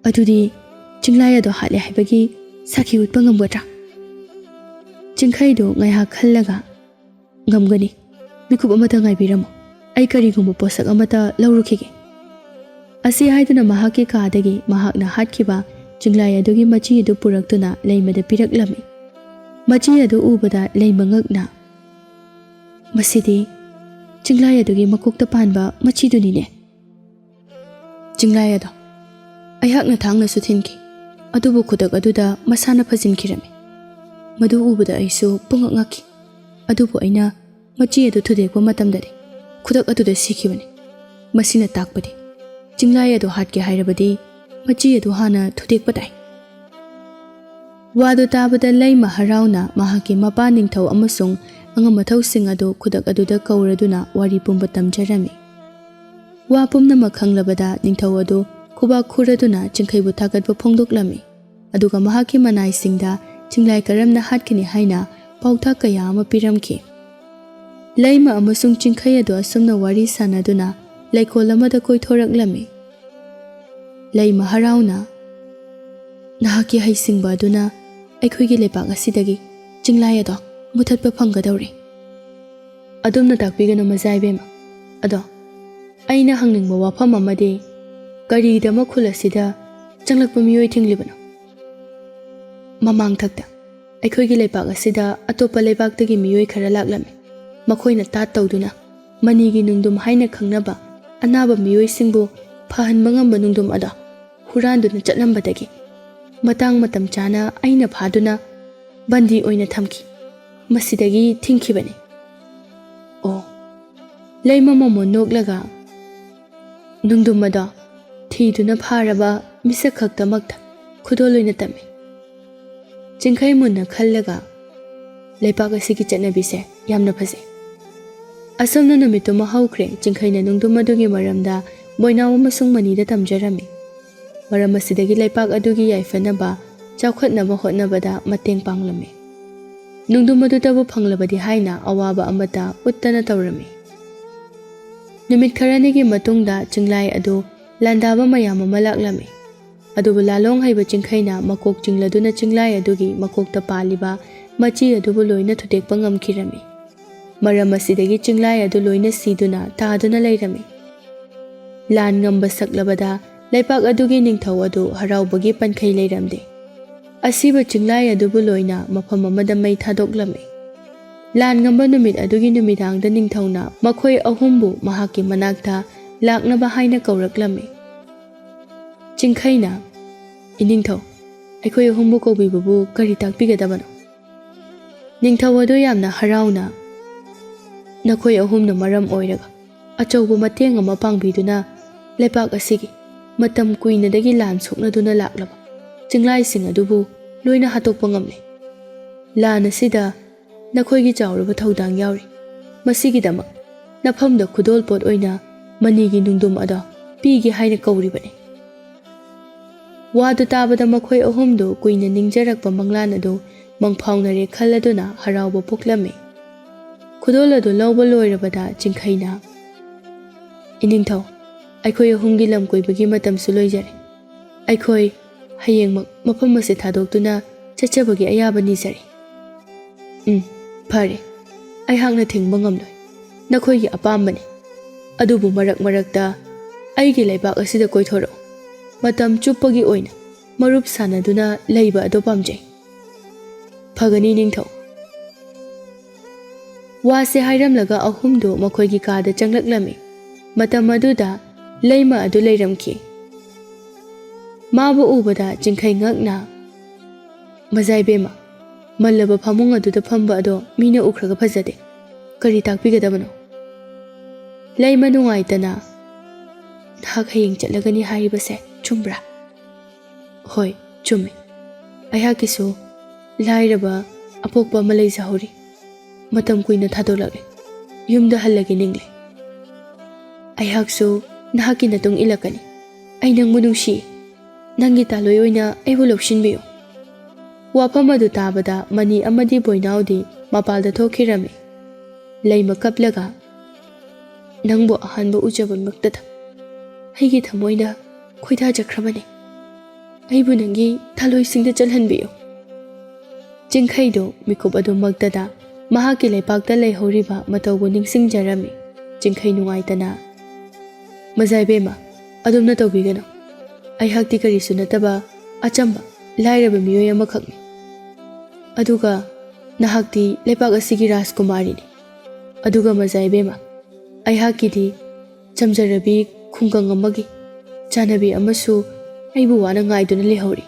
ꯑꯗꯨꯗꯤ ꯆꯤꯡꯂꯥꯏ ꯑꯗꯣ ꯍꯥꯠꯂꯦ ꯍꯥꯏꯕꯒꯤ ꯁꯥꯈꯤ ꯎꯠꯄ ꯉꯝꯒꯗ꯭ꯔꯥ? ꯆꯤꯡꯈꯩꯗꯨ ꯉꯥꯏꯍꯥꯛ ꯈꯜꯂꯒ, "ꯉꯝꯒꯅꯤ꯫ ꯃꯤꯀꯨꯞ ꯑꯃꯇ ꯉꯥꯏꯕꯤꯔꯝꯃꯨ꯫ ꯑꯩ ꯀꯔꯤꯒꯨꯝꯕ ꯄꯣꯠꯁꯛ ꯑꯃꯇ ꯂꯧꯔꯨꯈꯤꯒꯦ"꯫ ꯑꯁꯤ ꯍꯥꯏꯗꯨꯅ ꯃꯍꯥꯛꯀꯤ ꯀꯥꯗꯒꯤ ꯃꯍꯥꯛꯅ ꯍꯥꯠꯈꯤꯕ ꯆꯤꯡꯂꯥꯏ ꯑꯗꯨꯒꯤ ꯃꯆꯤ ꯑꯗꯨ ꯄꯨꯔꯛꯇꯨꯅ ꯂꯩꯃꯗ ꯄꯤꯔꯛꯂꯝꯃꯤ꯫ ꯃꯆꯤ ꯑꯗꯨ ꯎꯕꯗ ꯂꯩꯃ ꯉꯛꯅ, "ꯃꯁꯤꯗꯤ ꯆꯤꯡꯂꯥꯏ ꯑꯗꯨꯒꯤ ꯃꯀꯣꯛꯇ ꯄꯥꯟꯕ ꯃꯆꯤꯗꯨꯅꯤꯅꯦ"꯫ ꯆꯤꯡꯂꯥꯏ ꯑꯗꯣ ꯑꯩꯍꯥꯛꯅ ꯊꯥꯡꯅꯁꯨ ꯊꯤꯟꯈꯤ, ꯑꯗꯨꯕꯨ ꯈꯨꯗꯛ ꯑꯗꯨꯗ ꯃꯁꯥꯅ ꯐꯖꯤꯟꯈꯤꯔꯝꯃꯤ꯫ ꯃꯗꯨ ꯎꯕꯗ ꯑꯩꯁꯨ ꯄꯨꯡꯉꯛ ꯉꯛꯈꯤ꯫ ꯑꯗꯨꯕꯨ ꯑꯩꯅ ꯃꯆꯤ ꯑꯗꯨ ꯊꯨꯗꯦꯛꯄ ꯃꯇꯝꯗꯗꯤ ꯈꯨꯗꯛ ꯑꯗꯨꯗ ꯁꯤꯈꯤꯕꯅꯤ꯫ ꯃꯁꯤꯅ ꯇꯥꯛꯄꯗꯤ ꯆꯤꯡꯂꯥꯏ ꯑꯗꯨ ꯍꯥꯠꯀꯦ ꯍꯥꯏꯔꯕꯗꯤ ꯃꯆꯤ ꯑꯗꯨ ꯍꯥꯟꯅ ꯊꯨꯗꯦꯛꯄ ꯇꯥꯏ꯫ ꯋꯥꯗꯨ ꯇꯥꯕꯗ ꯂꯩꯃ ꯍꯔꯥꯎꯅ ꯃꯍꯥꯛꯀꯤ ꯃꯄꯥ ꯅꯤꯡꯊꯧ ꯑꯃꯁꯨꯡ ꯑꯉꯝ ꯑꯊꯧꯁꯤꯡ ꯑꯗꯨ ꯈꯨꯗꯛ ꯑꯗꯨꯗ ꯀꯧꯔꯗꯨꯅ ꯋꯥꯔꯤ ꯄꯨꯝꯕ ꯇꯝꯖꯔꯝꯃꯤ꯫ ꯋꯥ ꯄꯨꯝꯅꯃꯛ ꯈꯪꯂꯕꯗ ꯅꯤꯡꯊꯧ ꯑꯗꯨ ꯈꯨꯕꯥꯛ ꯈꯨꯔꯗꯨꯅ ꯆꯤꯡꯈꯩꯕꯨ ꯊꯥꯒꯠꯄ ꯐꯣꯡꯗꯣꯛꯂꯝꯃꯤ꯫ ꯑꯗꯨꯒ ꯃꯍꯥꯛꯀꯤ ꯃꯅꯥꯏꯁꯤꯡꯗ ꯆꯤꯡꯂꯥꯏ ꯀꯔꯝꯅ ꯍꯥꯠꯀꯅꯤ ꯍꯥꯏꯅ ꯄꯥꯎꯇꯥꯛ ꯀꯌꯥ ꯑꯃ ꯄꯤꯔꯝꯈꯤ꯫ ꯂꯩꯃ ꯑꯃꯁꯨꯡ ꯆꯤꯡꯈꯩ ꯑꯗꯨ ꯑꯁꯨꯝꯅ ꯋꯥꯔꯤ ꯁꯥꯟꯅꯗꯨꯅ ꯂꯩꯀꯣꯜ ꯑꯃꯗ ꯀꯣꯏꯊꯣꯔꯛꯂꯝꯃꯤ꯫ ꯂꯩꯃ ꯍꯔꯥꯎꯅ, "ꯅꯍꯥꯛꯀꯤ ꯍꯩꯁꯤꯡꯕ ꯑꯗꯨꯅ ꯑꯩꯈꯣꯏꯒꯤ ꯂꯩꯄꯥꯛ ꯑꯁꯤꯗꯒꯤ ꯆꯤꯡꯂꯥꯏ ꯑꯗꯣ ꯃꯨꯊꯠꯄ ꯐꯪꯒꯗꯧꯔꯦ"꯫ "ꯑꯗꯨꯝꯅ ꯇꯥꯛꯄꯤꯒꯅꯨ ꯃꯖꯥ ꯏꯕꯦꯝꯃ꯫ ꯑꯗꯣ ꯑꯩꯅ ꯍꯪꯅꯤꯡꯕ ꯋꯥꯐꯝ ꯑꯃꯗꯤ, ꯀꯔꯤꯒꯤꯗꯃꯛ ꯈꯨꯜ ꯑꯁꯤꯗ ꯆꯪꯂꯛꯄ ꯃꯤꯑꯣꯏ ꯊꯤꯡꯂꯤꯕꯅꯣ? ꯃꯃꯥꯡꯊꯛꯇ ꯑꯩꯈꯣꯏꯒꯤ ꯂꯩꯄꯥꯛ ꯑꯁꯤꯗ ꯑꯇꯣꯞꯄ ꯂꯩꯕꯥꯛꯇꯒꯤ ꯃꯤꯑꯣꯏ ꯈꯔ ꯂꯥꯛꯂꯝꯃꯤ꯫ ꯃꯈꯣꯏꯅ ꯇꯥꯠ ꯇꯧꯗꯨꯅ ꯃꯅꯤꯒꯤ ꯅꯨꯡꯗꯨꯝ ꯍꯥꯏꯅ ꯈꯪꯅꯕ ꯑꯅꯥꯕ ꯃꯤꯑꯣꯏꯁꯤꯡꯕꯨ ꯐꯍꯟꯕ ꯉꯝꯕ ꯅꯨꯡꯗꯨꯝ ꯑꯗꯣ ꯍꯨꯔꯥꯟꯗꯨꯅ ꯆꯠꯂꯝꯕꯗꯒꯤ ꯃꯇꯥꯡ ꯃꯇꯝ ꯆꯥꯅ ꯑꯩꯅ ꯐꯥꯗꯨꯅ ꯕꯟꯗꯤ ꯑꯣꯏꯅ ꯊꯝꯈꯤ꯫ ꯃꯁꯤꯗꯒꯤ ꯊꯤꯡꯈꯤꯕꯅꯤ"꯫ ꯑꯣ꯫ ꯂꯩꯃ ꯃꯃꯣꯟ ꯅꯣꯛꯂꯒ, "ꯅꯨꯡꯗꯨꯝ ꯑꯗꯣ ꯊꯤꯗꯨꯅ ꯐꯥꯔꯕ ꯃꯤꯁꯛ ꯈꯛꯇꯃꯛꯇ ꯈꯨꯗꯣꯜ ꯑꯣꯏꯅ ꯇꯝꯃꯤ꯫ ꯆꯤꯡꯈꯩ ꯃꯨꯟꯅ ꯈꯜꯂꯒ, "ꯂꯩꯄꯥꯛ ꯑꯁꯤꯒꯤ ꯆꯠꯅꯕꯤꯁꯦ ꯌꯥꯝꯅ ꯐꯖꯩ꯫" ꯑꯁꯨꯝꯅ ꯅꯨꯃꯤꯠꯇꯨꯃ ꯍꯧꯈ꯭ꯔꯦ꯫ ꯆꯤꯡꯈꯩꯅ ꯅꯨꯡꯗꯨꯝ ꯑꯗꯨꯒꯤ ꯃꯔꯝꯗ ꯕꯣꯏꯅꯥꯎ ꯑꯃꯁꯨꯡ ꯃꯅꯤꯗ ꯇꯝꯖꯔꯝꯃꯤ꯫ ꯃꯔꯝ ꯑꯁꯤꯗꯒꯤ ꯂꯩꯄꯥꯛ ꯑꯗꯨꯒꯤ ꯌꯥꯏꯐꯅꯕ, ꯆꯥꯎꯈꯠꯅꯕ ꯍꯣꯠꯅꯕꯗ ꯃꯇꯦꯡ ꯄꯥꯡꯂꯝꯃꯤ꯫ ꯅꯨꯡꯗꯨꯝ ꯑꯗꯨꯇꯕꯨ ꯐꯪꯂꯕꯗꯤ ꯍꯥꯏꯅ ꯑꯋꯥꯕ ꯑꯃꯠꯇ ꯎꯠꯇꯅ ꯇꯧꯔꯝꯃꯤ꯫ ꯅꯨꯃꯤꯠ ꯈꯔꯅꯤꯒꯤ ꯃꯇꯨꯡꯗ ꯆꯤꯡꯂꯥꯏ ꯑꯗꯨ ꯂꯥꯟꯗꯥꯕ ꯃꯌꯥꯝ ꯑꯃ ꯂꯥꯛꯂꯝꯃꯤ꯫ ꯑꯗꯨꯕꯨ ꯂꯥꯂꯣꯡ ꯍꯩꯕ ꯆꯤꯡꯈꯩꯅ ꯃꯀꯣꯛ ꯆꯤꯡꯂꯗꯨꯅ ꯆꯤꯡꯂꯥꯏ ꯑꯗꯨꯒꯤ ꯃꯀꯣꯛꯇ ꯄꯥꯜꯂꯤꯕ ꯃꯆꯤ ꯑꯗꯨꯕꯨ ꯂꯣꯏꯅ ꯊꯨꯗꯦꯛꯄ ꯉꯝꯈꯤꯔꯝꯃꯤ꯫ ꯃꯔꯝ ꯑꯁꯤꯗꯒꯤ ꯆꯤꯡꯂꯥꯏ ꯑꯗꯨ ꯂꯣꯏꯅ ꯁꯤꯗꯨꯅ ꯇꯥꯗꯨꯅ ꯂꯩꯔꯝꯃꯤ꯫ ꯂꯥꯟ ꯉꯝꯕ ꯁꯛꯂꯕꯗ ꯂꯩꯄꯥꯛ ꯑꯗꯨꯒꯤ ꯅꯤꯡꯊꯧ ꯑꯗꯨ ꯍꯔꯥꯎꯕꯒꯤ ꯄꯟꯈꯩ ꯂꯩꯔꯝꯗꯦ꯫ ꯑꯁꯤꯕ ꯆꯤꯡꯂꯥꯏ ꯑꯗꯨꯕꯨ ꯂꯣꯏꯅ ꯃꯐꯝ ꯑꯃꯗ ꯃꯩ ꯊꯥꯗꯣꯛꯂꯝꯃꯤ꯫ ꯂꯥꯟ ꯉꯝꯕ ꯅꯨꯃꯤꯠ ꯑꯗꯨꯒꯤ ꯅꯨꯃꯤꯗꯥꯡꯗ ꯅꯤꯡꯊꯧꯅ ꯃꯈꯣꯏ ꯑꯍꯨꯝꯕꯨ ꯃꯍꯥꯛꯀꯤ ꯃꯅꯥꯛꯇ ꯂꯥꯛꯅꯕ ꯍꯥꯏꯅ ꯀꯧꯔꯛꯂꯝꯃꯤ꯫ ꯆꯤꯡꯈꯩꯅ, "ꯏꯅꯤꯡꯊꯧ, ꯑꯩꯈꯣꯏ ꯑꯍꯨꯝꯕꯨ ꯀꯧꯕꯤꯕꯕꯨ ꯀꯔꯤ ꯇꯥꯛꯄꯤꯒꯗꯕꯅꯣ?" ꯅꯤꯡꯊꯧ ꯑꯗꯨ ꯌꯥꯝꯅ ꯍꯔꯥꯎꯅ, "ꯅꯈꯣꯏ ꯑꯍꯨꯝꯅ ꯃꯔꯝ ꯑꯣꯏꯔꯒ ꯑꯆꯧꯕ ꯃꯇꯦꯡ ꯑꯃ ꯄꯥꯡꯕꯤꯗꯨꯅ ꯂꯩꯄꯥꯛ ꯑꯁꯤꯒꯤ ꯃꯇꯝ ꯀꯨꯏꯅꯗꯒꯤ ꯂꯥꯟ ꯁꯣꯛꯅꯗꯨꯅ ꯂꯥꯛꯂꯕ ꯆꯤꯡꯂꯥꯏꯁꯤꯡ ꯑꯗꯨꯕꯨ ꯂꯣꯏꯅ ꯍꯥꯠꯇꯣꯛꯄ ꯉꯝꯂꯦ꯫ ꯂꯥꯟ ꯑꯁꯤꯗ ꯅꯈꯣꯏꯒꯤ ꯆꯥꯎꯔꯕ ꯊꯧꯗꯥꯡ ꯌꯥꯎꯔꯤ꯫ ꯃꯁꯤꯒꯤꯗꯃꯛ ꯅꯐꯝꯗ ꯈꯨꯗꯣꯜꯄꯣꯠ ꯑꯣꯏꯅ ꯃꯅꯤꯒꯤ ꯅꯨꯡꯗꯨꯝ ꯑꯗꯣ ꯄꯤꯒꯦ ꯍꯥꯏꯅ ꯀꯧꯔꯤꯕꯅꯤ꯫" ꯋꯥꯗꯨ ꯇꯥꯕꯗ ꯃꯈꯣꯏ ꯑꯍꯨꯝꯗꯨ ꯀꯨꯏꯅ ꯅꯤꯡꯖꯔꯛꯄ ꯃꯪꯂꯥꯟ ꯑꯗꯨ ꯃꯪꯐꯥꯎꯅꯔꯦ ꯈꯜꯂꯗꯨꯅ ꯍꯔꯥꯎꯕ ꯄꯣꯛꯂꯝꯃꯤ꯫ ꯈꯨꯗꯣꯜ ꯑꯗꯨ ꯂꯧꯕ ꯂꯣꯏꯔꯕꯗ ꯆꯤꯡꯈꯩꯅ, "ꯏꯅꯤꯡꯊꯧ, ꯑꯩꯈꯣꯏ ꯑꯍꯨꯝꯒꯤ ꯂꯝ ꯀꯣꯏꯕꯒꯤ ꯃꯇꯝꯁꯨ ꯂꯣꯏꯖꯔꯦ꯫ ꯑꯩꯈꯣꯏ ꯍꯌꯦꯡꯃꯛ ꯃꯐꯝ ꯑꯁꯤ ꯊꯥꯗꯣꯛꯇꯨꯅ ꯆꯠꯆꯕꯒꯤ ꯑꯌꯥꯕ ꯅꯤꯖꯔꯤ꯫" "ꯎꯝ, ꯐꯔꯦ꯫ ꯑꯩꯍꯥꯛꯅ ꯊꯤꯡꯕ ꯉꯝꯂꯣꯏ꯫ ꯅꯈꯣꯏꯒꯤ ꯑꯄꯥꯝꯕꯅꯤ꯫ ꯑꯗꯨꯕꯨ ꯃꯔꯛ ꯃꯔꯛꯇ ꯑꯩꯒꯤ ꯂꯩꯕꯥꯛ ꯑꯁꯤꯗ ꯀꯣꯏꯊꯣꯔꯛꯎ꯫ ꯃꯇꯝ ꯆꯨꯞꯄꯒꯤ ꯑꯣꯏꯅ ꯃꯔꯨꯞ ꯁꯥꯟꯅꯗꯨꯅ ꯂꯩꯕ ꯑꯗꯨ ꯄꯥꯝꯖꯩ꯫" "ꯐꯒꯅꯤ ꯅꯤꯡꯊꯧ꯫" ꯋꯥꯁꯦ ꯍꯥꯏꯔꯝꯂꯒ ꯑꯍꯨꯝꯗꯨ ꯃꯈꯣꯏꯒꯤ ꯀꯥꯗ ꯆꯪꯂꯛꯂꯝꯃꯤ꯫ ꯃꯇꯝ ꯑꯗꯨꯗ ꯂꯩꯃ ꯑꯗꯨ ꯂꯩꯔꯝꯈꯤ꯫ ꯃꯥꯕꯨ ꯎꯕꯗ ꯆꯤꯡꯈꯩ ꯉꯛꯅ, "ꯃꯖꯥ ꯏꯕꯦꯝꯃ, ꯃꯜꯂꯕ ꯐꯃꯨꯡ ꯑꯗꯨꯗ ꯐꯝꯕ ꯑꯗꯣ ꯃꯤꯅ ꯎꯈ꯭ꯔꯒ ꯐꯖꯗꯦ꯫ ꯀꯔꯤ ꯇꯥꯛꯄꯤꯒꯗꯕꯅꯣ?" ꯂꯩꯃ ꯅꯨꯡꯉꯥꯏꯇꯅ, "ꯅꯍꯥꯛ ꯍꯌꯦꯡ ꯆꯠꯂꯒꯅꯤ ꯍꯥꯏꯔꯤꯕꯁꯦ ꯆꯨꯝꯕ꯭ꯔꯥ?" "ꯍꯣꯏ, ꯆꯨꯝꯃꯤ, ꯑꯩꯍꯥꯛꯀꯤꯁꯨ ꯂꯥꯏꯔꯕ ꯑꯄꯣꯛꯄ ꯑꯃ ꯂꯩꯖꯍꯧꯔꯤ꯫ ꯃꯇꯝ ꯀꯨꯏꯅ ꯊꯥꯗꯣꯛꯂꯛꯂꯦ꯫ ꯌꯨꯝꯗ ꯍꯜꯂꯒꯦ ꯅꯤꯡꯂꯦ꯫ ꯑꯩꯍꯥꯛꯁꯨ ꯅꯍꯥꯛꯀꯤ ꯃꯇꯨꯡ ꯏꯜꯂꯛꯀꯅꯤ꯫ ꯑꯩ ꯅꯪꯕꯨ ꯅꯨꯡꯁꯤ꯫ ꯅꯪꯒꯤ ꯇꯥꯂꯣꯏ ꯑꯣꯏꯅ ꯑꯩꯕꯨ ꯂꯧꯁꯤꯟꯕꯤꯌꯨ꯫ ꯋꯥꯐꯝ ꯑꯗꯨ ꯇꯥꯕꯗ ꯃꯅꯤ ꯑꯃꯗꯤ ꯕꯣꯏꯅꯥꯎꯗꯤ ꯃꯄꯥꯜꯗ ꯊꯣꯛꯈꯤꯔꯝꯃꯤ꯫ ꯂꯩꯃ ꯀꯞꯂꯒ, "ꯅꯪꯕꯨ ꯑꯍꯥꯟꯕ ꯎꯖꯕꯃꯛꯇꯗ ꯑꯩꯒꯤ ꯊꯃꯣꯏꯅ ꯈꯣꯏꯗꯥꯖꯈ꯭ꯔꯕꯅꯤ꯫ ꯑꯩꯕꯨ ꯅꯪꯒꯤ ꯊꯥꯂꯣꯏꯁꯤꯡꯗ ꯆꯜꯍꯟꯕꯤꯌꯨ"꯫ ꯆꯤꯡꯈꯩꯗꯨ ꯃꯤꯀꯨꯞ ꯑꯗꯨꯃꯛꯇꯗ ꯃꯍꯥꯛꯀꯤ ꯂꯩꯄꯥꯛꯇ ꯂꯩꯍꯧꯔꯤꯕ ꯃꯇꯧꯕꯨ ꯅꯤꯡꯁꯤꯡꯖꯔꯝꯃꯤ꯫ ꯆꯤꯡꯈꯩ ꯅꯨꯡꯉꯥꯏꯇꯅ, "ꯃꯖꯥꯏꯕꯦꯝꯃ, ꯑꯗꯨꯝꯅ ꯇꯧꯕꯤꯒꯅꯨ꯫ ꯑꯩꯍꯥꯛꯇꯤ ꯀꯔꯤꯁꯨ ꯅꯠꯇꯕ ꯑꯆꯝꯕ, ꯂꯥꯏꯔꯕ ꯃꯤꯑꯣꯏ ꯑꯃꯈꯛꯅꯤ꯫ ꯑꯗꯨꯒ ꯅꯍꯥꯛꯇꯤ ꯂꯩꯄꯥꯛ ꯑꯁꯤꯒꯤ ꯔꯥꯖꯀꯨꯃꯥꯔꯤꯅꯤ꯫ ꯑꯗꯨꯒ ꯃꯖꯥꯏꯕꯦꯝꯃ, ꯑꯩꯍꯥꯛꯀꯤꯗꯤ ꯆꯝꯖꯔꯕꯤ ꯈꯨꯡꯒꯪ ꯑꯃꯒꯤ ꯆꯥꯅꯕꯤ ꯑꯃꯁꯨ ꯑꯩꯕꯨ ꯋꯥꯅ ꯉꯥꯏꯗꯨꯅ ꯂꯩꯍꯧꯔꯤ"꯫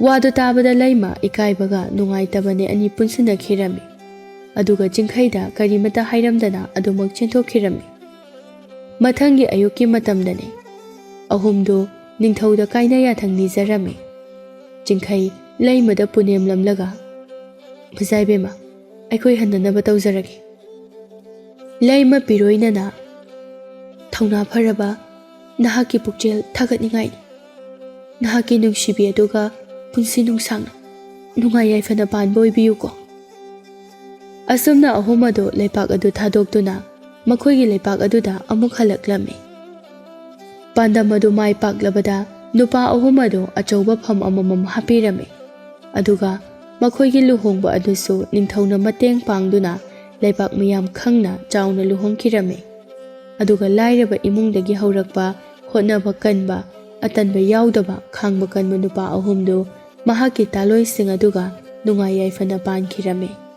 ꯋꯥꯗꯨ ꯇꯥꯕꯗ ꯂꯩꯃ ꯏꯀꯥꯏꯕꯒ ꯅꯨꯡꯉꯥꯏꯇꯕꯅꯦ ꯑꯅꯤ ꯄꯨꯟꯁꯤꯟꯅꯈꯤꯔꯝꯃꯤ꯫ ꯑꯗꯨꯒ ꯆꯤꯡꯈꯩꯗ ꯀꯔꯤꯃꯠꯇ ꯍꯥꯏꯔꯝꯗꯅ ꯑꯗꯨꯃꯛ ꯆꯦꯟꯊꯣꯛꯈꯤꯔꯝꯃꯤ꯫ ꯃꯊꯪꯒꯤ ꯑꯌꯨꯛꯀꯤ ꯃꯇꯝꯗꯅꯤ꯫ ꯑꯍꯨꯝꯗꯨ ꯅꯤꯡꯊꯧꯗ ꯀꯥꯏꯅ ꯌꯥꯊꯪ ꯅꯤꯖꯔꯝꯃꯤ꯫ ꯆꯤꯡꯈꯩ ꯂꯩꯃꯗ ꯄꯨꯅꯦꯝꯂꯝꯂꯒ, "ꯃꯖꯥꯏꯕꯦꯝꯃ, ꯑꯩꯈꯣꯏ ꯍꯟꯅꯅꯕ ꯇꯧꯖꯔꯒꯦ"꯫ ꯂꯩꯃ ꯄꯤꯔꯣꯏꯅꯅ, "ꯊꯧꯅꯥ ꯐꯔꯕ ꯅꯍꯥꯛꯀꯤ ꯄꯨꯛꯆꯦꯜ ꯊꯥꯒꯠꯅꯤꯡꯉꯥꯏꯅꯤ꯫ ꯅꯍꯥꯛꯀꯤ ꯅꯨꯡꯁꯤꯕꯤ ꯑꯗꯨꯒ ꯄꯨꯟꯁꯤ ꯅꯨꯡꯁꯥꯡꯅ ꯅꯨꯡꯉꯥꯏ ꯌꯥꯏꯐꯅ ꯄꯥꯟꯕ ꯑꯣꯏꯕꯤꯌꯨꯀꯣ"꯫ ꯑꯁꯨꯝꯅ ꯑꯍꯨꯝ ꯑꯗꯨ ꯂꯩꯄꯥꯛ ꯑꯗꯨ ꯊꯥꯗꯣꯛꯇꯨꯅ ꯃꯈꯣꯏꯒꯤ ꯂꯩꯄꯥꯛ ꯑꯗꯨꯗ ꯑꯃꯨꯛ ꯍꯜꯂꯛꯂꯝꯃꯤ꯫ ꯄꯥꯟꯗꯝ ꯑꯗꯨ ꯃꯥꯏ ꯄꯥꯛꯂꯕꯗ ꯅꯨꯄꯥ ꯑꯍꯨꯝ ꯑꯗꯨ ꯑꯆꯧꯕ ꯐꯝ ꯑꯃꯃꯝ ꯍꯥꯞꯄꯤꯔꯝꯃꯤ꯫ ꯑꯗꯨꯒ ꯃꯈꯣꯏꯒꯤ ꯂꯨꯍꯣꯡꯕ ꯑꯗꯨꯁꯨ ꯅꯤꯡꯊꯧꯅ ꯃꯇꯦꯡ ꯄꯥꯡꯗꯨꯅ ꯂꯩꯕꯥꯛ ꯃꯤꯌꯥꯝ ꯈꯪꯅ ꯆꯥꯎꯅ ꯂꯨꯍꯣꯡꯈꯤꯔꯝꯃꯤ꯫ ꯑꯗꯨꯒ ꯂꯥꯏꯔꯕ ꯏꯃꯨꯡꯗꯒꯤ ꯍꯧꯔꯛꯄ, ꯍꯣꯠꯅꯕ ꯀꯟꯕ, ꯑꯇꯟꯕ ꯌꯥꯎꯗꯕ, ꯈꯥꯡꯕ ꯀꯟꯕ ꯅꯨꯄꯥ ꯑꯍꯨꯝꯗꯨ ꯃꯍꯥꯛꯀꯤ ꯇꯥꯂꯣꯏꯁꯤꯡ ꯑꯗꯨꯒ ꯅꯨꯡꯉꯥꯏ ꯌꯥꯏꯐꯅ ꯄꯥꯟꯈꯤꯔꯝꯃꯤ꯫